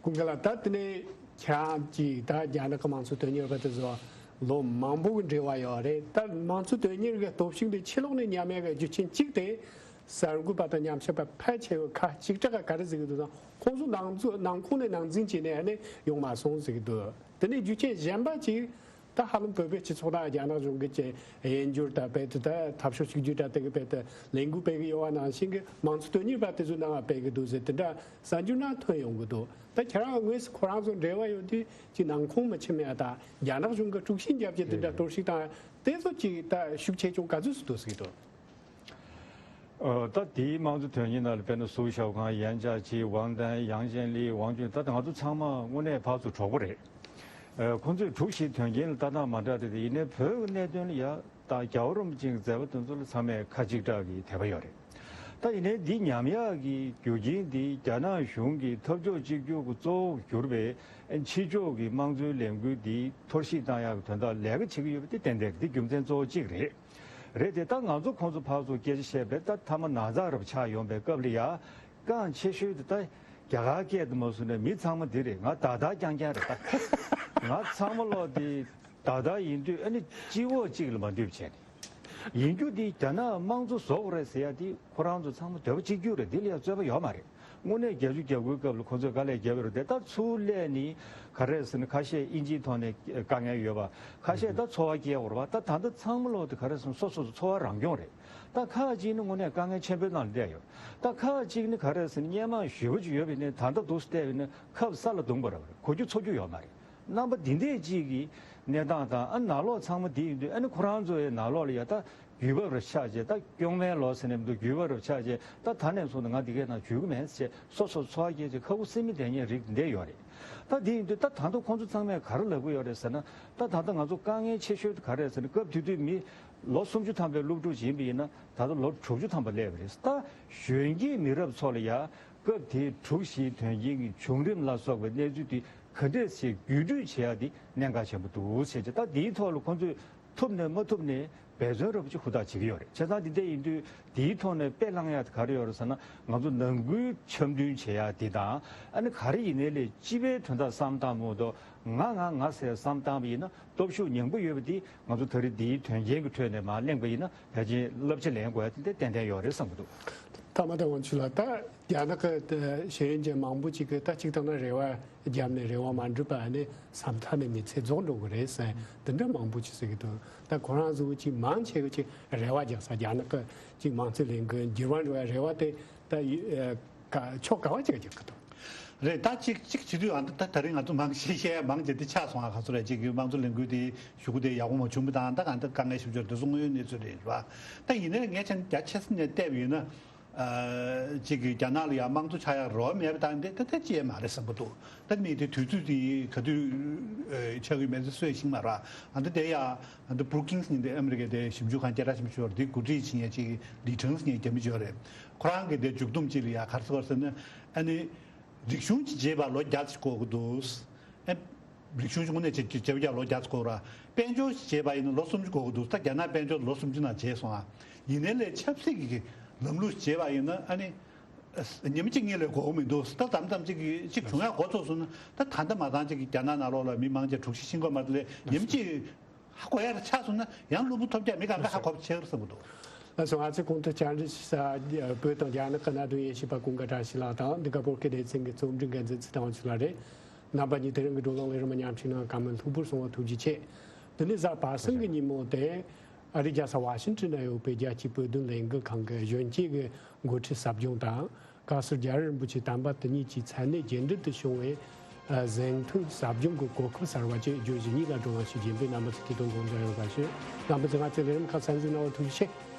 ཀུན་དགའ་ལགས་ད་དེ་ནས་ཁྱེད་རང་གིས་ད་རྒྱ་ནག་གི་དམངས་གཙོ་དོན་གཉེར་བ་དེ་ཚོ་ལོ་མང་པོ་གི་འབྲེལ་བ་ཡོད་རེད། ད་དམངས་གཙོ་དོན་གཉེར་གྱི་སྟོབས་ཤུགས་དེ་ཕྱི་ལོགས་ནས་ཉམས་ཡག་གི་རྒྱུ་རྐྱེན་གཅིག་དེ། གསར་འགོད་པ་དང་ཉམས་ཞིབ་པ་ཕལ་ཆེ་བས་ཁ་གཅིག་གྲགས་ག་རེ་ཟེར་གི་འདུག་ན་ཁོང་ཚོ་ནང་ཚོ་ནང་ཁོངས་ནས་ནང་འཛིང་བྱས་ནས་ཨ་ནི་ཡོང་མ་སོང་ཟེར་གི་འདུག་དེ་ནས་རྒྱུ་རྐྱེན་གཞན་པ་ཅིག་ད་ཧ་ལམ་བོད་པའི་སྤྱི་ཚོགས་དང་རྒྱ་ནག་གཞུང་གི་ཅེ་དབྱེན་འབྱོར་དང་རྦད་དེ་ད་འཐབ་ཕྱོགས་གཅིག་གྱུར་དང་དེ་གི་རྦད་དེ་ལས་འགུལ་སྤེལ་གི་ཡོད་པ་ནང་བཞིན་གི་དམངས་གཙོ་དོན་གཉེར་པ་དེ་ཚོའི་ནང་ང་སྤེལ་གི་འདུག་ཟེར་དེ་འདྲ་གསར་འགྱུར་ནང་ཐོན་ཡོང་གི་འདུག་ད་ཁྱེད་རང་དངོས་སུ་ཁོ་རང་ཚོ་འབྲེལ་བ་ཡོད་དུས་ཅིག་ནང་ཁོངས་མི་ཁྱིམ་ཡ་དང་རྒྱ་ནག་གཞུང་གི་དཀྲུག་ཤིང་རྒྱབ་ཀྱི་དེ་འདྲ་གཏོར་བཤིག་དང་དེ་ཚོ་ཅིག་ད་ཤུགས་ཆེ་ཆུང་ག་ཚོད་སུ་འདུག་ཟེར་གི་འདུག་ཨ། ད་དེའི་དམངས་གཙོ་དོན་གཉེར་ནང་ལ་དཔེར་ན་སུའུ་ཞའོ་ཁང་། ཡན་ཅཱ་ཅི། ཝང་ཏན། ཡང་ཅན་ལི། ཝང་ཅུན། ད་ང་ཚོ་ཚང་མ་དངོས་གནས་ཕར་ཚུར་གྲོགས་པོ་རེད། ཨ། ཁོང་ཚོས་དཀྲུག་ཤིང་དོན་རྐྱེན་ལ་ལྟ་སྟངས་མ་འདྲ་རེད་དེ། ཡིན་ནའི་བོད་ཀྱི་གནད་དོན་ལ་ཡ་ད་རྒྱལ་བ་རིན་པོ་ཆེའི་མཛད་པ་དེ་ཚོ་ལ་ཚང་མས་ཁ་གཅིག་གྲགས་ཀྱི་དད་པ་ཡོད་རེད། ད་ཡིན་ནའི་འདི་ཉམས་ཡག་གི་རྒྱུ་རྐྱེན་འདི་རྒྱ་ནག་གཞུང་གི་འཐབ་ཕྱོགས་གཅིག་གྱུར་གྱི་གཙོ་བོ་གྱུར་པའི་ཕྱི་ཕྱོགས་ཀྱི་དམངས་གཙོའི་ལས་འགུལ་འདི་གཏོར་བཤིག་བཏང་ཡག་གི་དོན་དག་ལས་ཀ་བྱེད་ཀྱི་ཡོད་པ་དེ་ཏན་ཏན་རེད། འདི་རྒྱུ་མཚན་གཙོ་བོ་གཅིག་རེད། རེད་དེ། ད་ང་ཚོ་ཁོང་ཚོ་ཕར་ཚུར་སྐད་ཆ་བཤད་པས་ད་མཐའ་མ་ན་ཚ་རབ་ཆགས་ཡོང་པའི་སྐབས་ལ་ཡ། རྐང་ཆེ་ཤོས་དེ་ད་རྒྱ་གར་སྐད་དུ་མ་སོང་ནས་མི་ཚང་མ་འདི་རེད། ང་ད་ད་རྐྱང་རྐྱང་རེད་ད། ང་ཚང་མ་ལོག་དེ་ད་ད་ཡིན་དུས་ཨ་ནི་སྤྱི་འོག་གཅིག་ལ་མ་འདུས་བྱས་ནས། ཡིན་རྒྱུ་དེ་རྒྱ་ནག་དམངས་གཙོ་བཟོ་དགོས་རེད་ཟེར་ཡ་དེ་ཁོ་རང་ཚོ་ཚང་མ་འདོད་པ་གཅིག་གྱུར་རེད། དེ་ལ་ཡ་རྩོད་པ་ཡོད་མ་རེད། དངོས་གནས་བརྒྱད་ཅུ་གྱ་དགུའི་སྐབས་ལ་ཁོ་ཚོས་དཀའ་ལས་བརྒྱབ་པ་རེད་དེ། ད་ཚུར་སླེབས་ནས་ག་རེ་ཟེར་ན་ཁ་ཤས་དབྱིན་ཇིའི་ཐོག་ནས་དཀའ་ངལ་ཡོད་པ། ཁ་ཤས་ད་འཚོ་བ་སྐྱེལ་དགོས་རེད་པ། ད་ད་ལྟ་ཚང་མ་ལོག་དེ་ག་རེ་ཟེར་ན་སོ་སོ་སོ་འཚོ་བ་རང་སྐྱོང་རེད། ད་ཁག་ཅིག་ནི་དངོས་གནས་དཀའ་ངལ་ཆེན་པོའི་ནང་ལ་བསྡད་ཡོད། ད་ཁག་ཅིག་ནི་ག་རེ་ཟེར་ན་སྔོན་མ་ཞེ་པོ་ཅིག་ཡོད་པ་ཡིན་ནའི་ད་ལྟ་འདུག་སེ་བལྟས་པ་ཡིན་ན་ཁབ་ས་ལ་བརྡུངས་པ་རེད། གོ་རྒྱུ་ཚོར་རྒྱུ་ཡོད་མ་རེད། རྣམ་པ་འདི་འདྲས་ཅིག་གི་གནས་སྟངས་དང་། ཨ། ནང་ལོགས་ཚང་མ་འདི་ཡིན་དུས། ཨ་ནི་ཁོ་རང་ཚོ་ཡི་ནང་ལོགས་ལ་ཡ་ད་རྒྱུས་བབ་རེ་ཆགས་བྱས། ད་སྐྱོང་མེད་ལོ་ཟེར་ནས་མི་འདུག་རྒྱུས་བབ་རེ་ཆགས་བྱས། ད་ད་ནས་བཟུང་ནས་ང་འདི་གའི་ནང་འཇུག་གི་མེད་ཟེར་བྱས་སོ་སོ་འཚོ་བ་སྐྱེལ་བྱས་ཁ་ཁུ་སིམ་མེར་བསྡད་མཁན་རིགས་འདི་འདྲས་ཡོད་རེད། ད་འདི་ཡིན་དུས་ད་ད་དུང་ཁོང་ཚོ་ཚང་མས་ག་རེ་ལབ་ཀྱི་ཡོད་རེད་ཟེར་ན། ད་ད་ལྟ་ང་ཚོ་དཀའ་ངལ་ཆེ་ཤོས་དེ་ག་རེ་རེད་ཟེར་ན། སྐབས་དེ་དུས་མི་ལོ་སུམ་ཅུ་ཐམ་པའི་སློབ་ཕྲུག་ཅིག་ཡིན་པ་ཡིན་ན་ད་ལྟ་ལོ་དྲུག་ཅུ་ཐམ་པ་སླེབས་པ་རེད། ད་གཞོན་སྐྱེས་མི་རབས་ཚོ་ལ་ཡ་སྐབས་དེའི་དཀྲུག་ཤིང་དོན་རྐྱེན་གྱི་བྱུང་རིམ་ལ་སོགས་པའི་གནས་ཚུལ་དེ་ ག་འདྲས་ཞིག་བརྒྱུད་སྤྲོད་བྱེད་ཡ་འདི་གནད་འགག་ཆེན་པོ་འདུག་ཟེར་གྱི། ད་འདིའི་ཐོག་ལ་ཁོང་ཚོས་ཐུབ་ནས་མ་ཐུབ་ནས་འབད་བརྩོན་རབ་ཅིག་ཧུར་ཐག་བྱེད་ཀྱི་ཡོད་རེད། བྱས་ཙང་འདི་འདྲ་ཡིན་དུས་འདིའི་ཐོག་ནས་དཔེ་བླངས་ཡ་དེ་ག་རེ་ཡོད་རེད་ཟེར་ན། ང་ཚོ་ནང་ཁུལ་འཆམ་མཐུན་བྱེད་ཡ་འདི་དང་། ཨ་ནི་ག་རེ་ཡིན་ནའི་ལས་སྤྱི་པའི་དོན་དག་བསམ་བཏང་མ་གཏོགས། ང་ང་ང་ཟེར་བསམ་བཏང་བ་ཡིན་ན་སྟོབས་ཤུགས་ཉམས་པོ་ཡོད་པ་འདི་ང་ཚོ་ད་རེས་འདིའི་དོན་རྐྱེན་གྱི་ཁྲོད་ནས་མར་གླེང་པ་ཡིན་ན། ཕལ་ཆེར་བསླབ་བྱ་ལེན་དགོས་ཡ་དེ་འདྲ་ཏན་ཏན་ཡོད་རེད་བསམ་གྱི་འདུག། ཐ་མ་དང་དབང་ཕྱུག་ལགས། ད་རྒྱ་ནག་གི་ཤེས་ཡོན་ཅན་མང་པོ་ཅིག་གིས་ད་གཅིག་བཏང་ན་རེ་བ་བརྒྱབ་ནས་རེ་བ་མ་འགྲུབ་པ་ནི་ས་མཐའ་ནས་མི་ཚེ་རྫོགས་འགྲོ་གི་རེད་ཟེར། འདི་འདྲ་མང་པོ་ཅིག་ཟེར་གྱི་འདུག། ད་ཁོ་རང་ཚོ་ཅིག་མང་ཆེ་གི་ཅིག་རེ་བ་རྒྱག་ས། རྒྱ་ནག་གི་ཅིག་མང་གཙོ་ལས་འགུལ་འགྱུར་བ་འགྲོ་བའི་རེ་བ་དེ་ད་ཡི་ཨ་ག་ཕྱོགས་ག་བ་ཅིག་རྒྱག་གི་འདུག། རེད། ད་གཅིག་གཅིག་བྱེད་དུས་ཨ་ད་ད་རིང་ང་ཚོ་མང་ཆེ་བཤད་མང་ཆེ་དེ་ཆགས་སོང་། ཨ་ག་ཚོད་རེད། ཅིག་གི་དམངས་གཙོ་ལས་འགུལ་དེ་ཞུ་སྒོ་དེ་ཡག་པོ་མ་བྱུང་བ་དང་། ད་གང་ལྟར་དཀའ་ངལ་ཞིབ་འཇུག་དེ་ཚོ་དངོས་ཡོད་གནས་ཚུལ་རེད་པ། ད་ཡིན་ནའི་ངས་ཆ་རྒྱ་ཆེ་ས་ནས་བལྟས་པ་ཡིན་ན། ཨ་ཅིག་གི་རྒྱ་ནག་ལ་ཡང་དམངས་གཙོ་ཆགས་ཡག་རེ་བ་མེད་པ་དང་། དེ་ད་ད་ཅི་ཡང་མ་རེད་བསམ་གི་འདུག། ད་མི་དེ་དུས་ཚོད་དེ་ག་དུས་ཨ་ཆགས་ཀྱི་མེད་ཚེ་སུས་ཤེས་མ་རེད། ཨ་ད་དེ་ཡང་ཨ་ད་Brookings་ཟེར་མཁན་དེ་ཨ་མི་རི་ཀའི་དེ་ཞིབ་འཇུག་ཁང་རྒྱ་ཆེ་ཞིག་ཡོད་རེད། དེ་འགོ་ཁྲིད་བྱེད་མཁན་ཅིག་ལི་ཁྲང་ཟེར་མཁན་རྒྱ་མི་ཅིག་ཡོད་རེད། ཁོ་རང་གི་དེ་མཇུག་བསྡོམས་ཅིག་ལ་ཡ་ག་རེ་ཟེར་བ་ཟེར་ན། ཨ་ནི་རིག་གཞུང་ཅིག་བྱེད་པར་ལོ་བརྒྱ་ཙམ་འགོར་གི་འདུག། ཨ་རིག་གཞུང་ཅིག་དངོས་གནས་བྱེད་བྱེད་པར་ལོ་བརྒྱ་ཙམ་འགོར་ར། དཔལ་འབྱོར་ཅིག་བྱེད་པ་ཡིན་ན་ལོ་སུམ་ཅུ་འགོར་གི་འདུག། ད་རྒྱ་ནག་དཔལ་འབྱོར་ལོ་སུམ་ཅུ་ནང་བྱས་སོང་ཨ། ཡིན་ནའི་ལས་ཆབ་སྲིད་ཀྱི་ལམ་ལུགས་བྱེད་པ་ཡིན་ན་ཨ་ནི་ཉིན་གཅིག་གཉིས་ལས་འགོར་གི་མི་འདུག། ད་མཚམས་མཚམས་ཅིག་གི་ཅིག་བྱུང་ཡ་འགོ་ཚུགས་སོང་ན། ད་ད་ལྟ་མ་ཚང་ཅིག་གི་རྒྱ་ནག་ནང་ལོགས་ལ་མི་མང་ཆེ་དྲུག་ཅུ་ཕྱིན་དགོས་མ་རེད་ལས། ཉིན་གཅིག་ཧ་གོ་ཡ་ཆགས་སོང་ན་ཡང་བླུན་པོ་ཐོབ་རྒྱག་མི་གང་ག་ཧ་གོ་བ་ཆགས་རེད་བསམ་གི་འདུག། ལགས་སོ། ང་ཚོའི་གོང་དུ་བཅར་འདྲི་ཞུ་ས་བོད་དང་རྒྱ་ནག་གི་གནད་དོན་དབྱེ་ཞིབ་པ་ཀུན་དགའ་བཀྲ་ཤིས་ལགས་དང་། འདི་ག་བོད་སྐད་སྡེ་ཚན་གྱི་རྩོམ་སྒྲིག་འགན་འཛིན་ཚེ་བརྟན་དབང་ཕྱུག་ལགས་རེད། རྣམ་པ་གཉིས་དེ་རིང་གི་བགྲོ་གླེང་ལས་རིམ་མཉམ་ཞུགས་གནང་བར་སྐུ་ལྷག་ཞུ་རྒྱུ་ཡིན། དེ་ནས་གཟའ་པ་སངས་ཀྱི་ཉིན་མོ་དེ་ཨ་རིའི་རྒྱལ་ས་ཝ་ཤིང་ཊོན་ན་ཡོད་པའི་རྒྱལ་སྤྱིའི་བོད་དོན་ལས་འགུལ་ཁང་གི་གཞོན་སྐྱེས་ཀྱི་འགོ་ཁྲིད་ཟབ་སྦྱོང་དང་། བཀའ་ཟུར་རྒྱལ་བ་རིན་པོ་ཆེ་དམ་པ་དེ་ཉིད་ཀྱི་མཚན་གནས་རྒྱས་འབྲིང་དུ་བྱུང་བའི་གཟེངས་ཐོན་ཟབ་སྦྱོང་གི་གོ་སྐབས་གསར་བ་བཅས་བརྗོད་གཞི་གཉིས་ལ་བགྲོ་གླེང་ཞིག་རྒྱས་འབུལ་རྣམ་པ་ཚོས་དེ་དང་དགོངས་འཇགས་ཡོད་པ་ཞུ། རྣམ་པ་ཚོས་ང་ཚོའི་ལས་རིམ་ཁག་གསན་གཟིགས་གནང་བར་ཐུགས་རྗེ་ཆེ།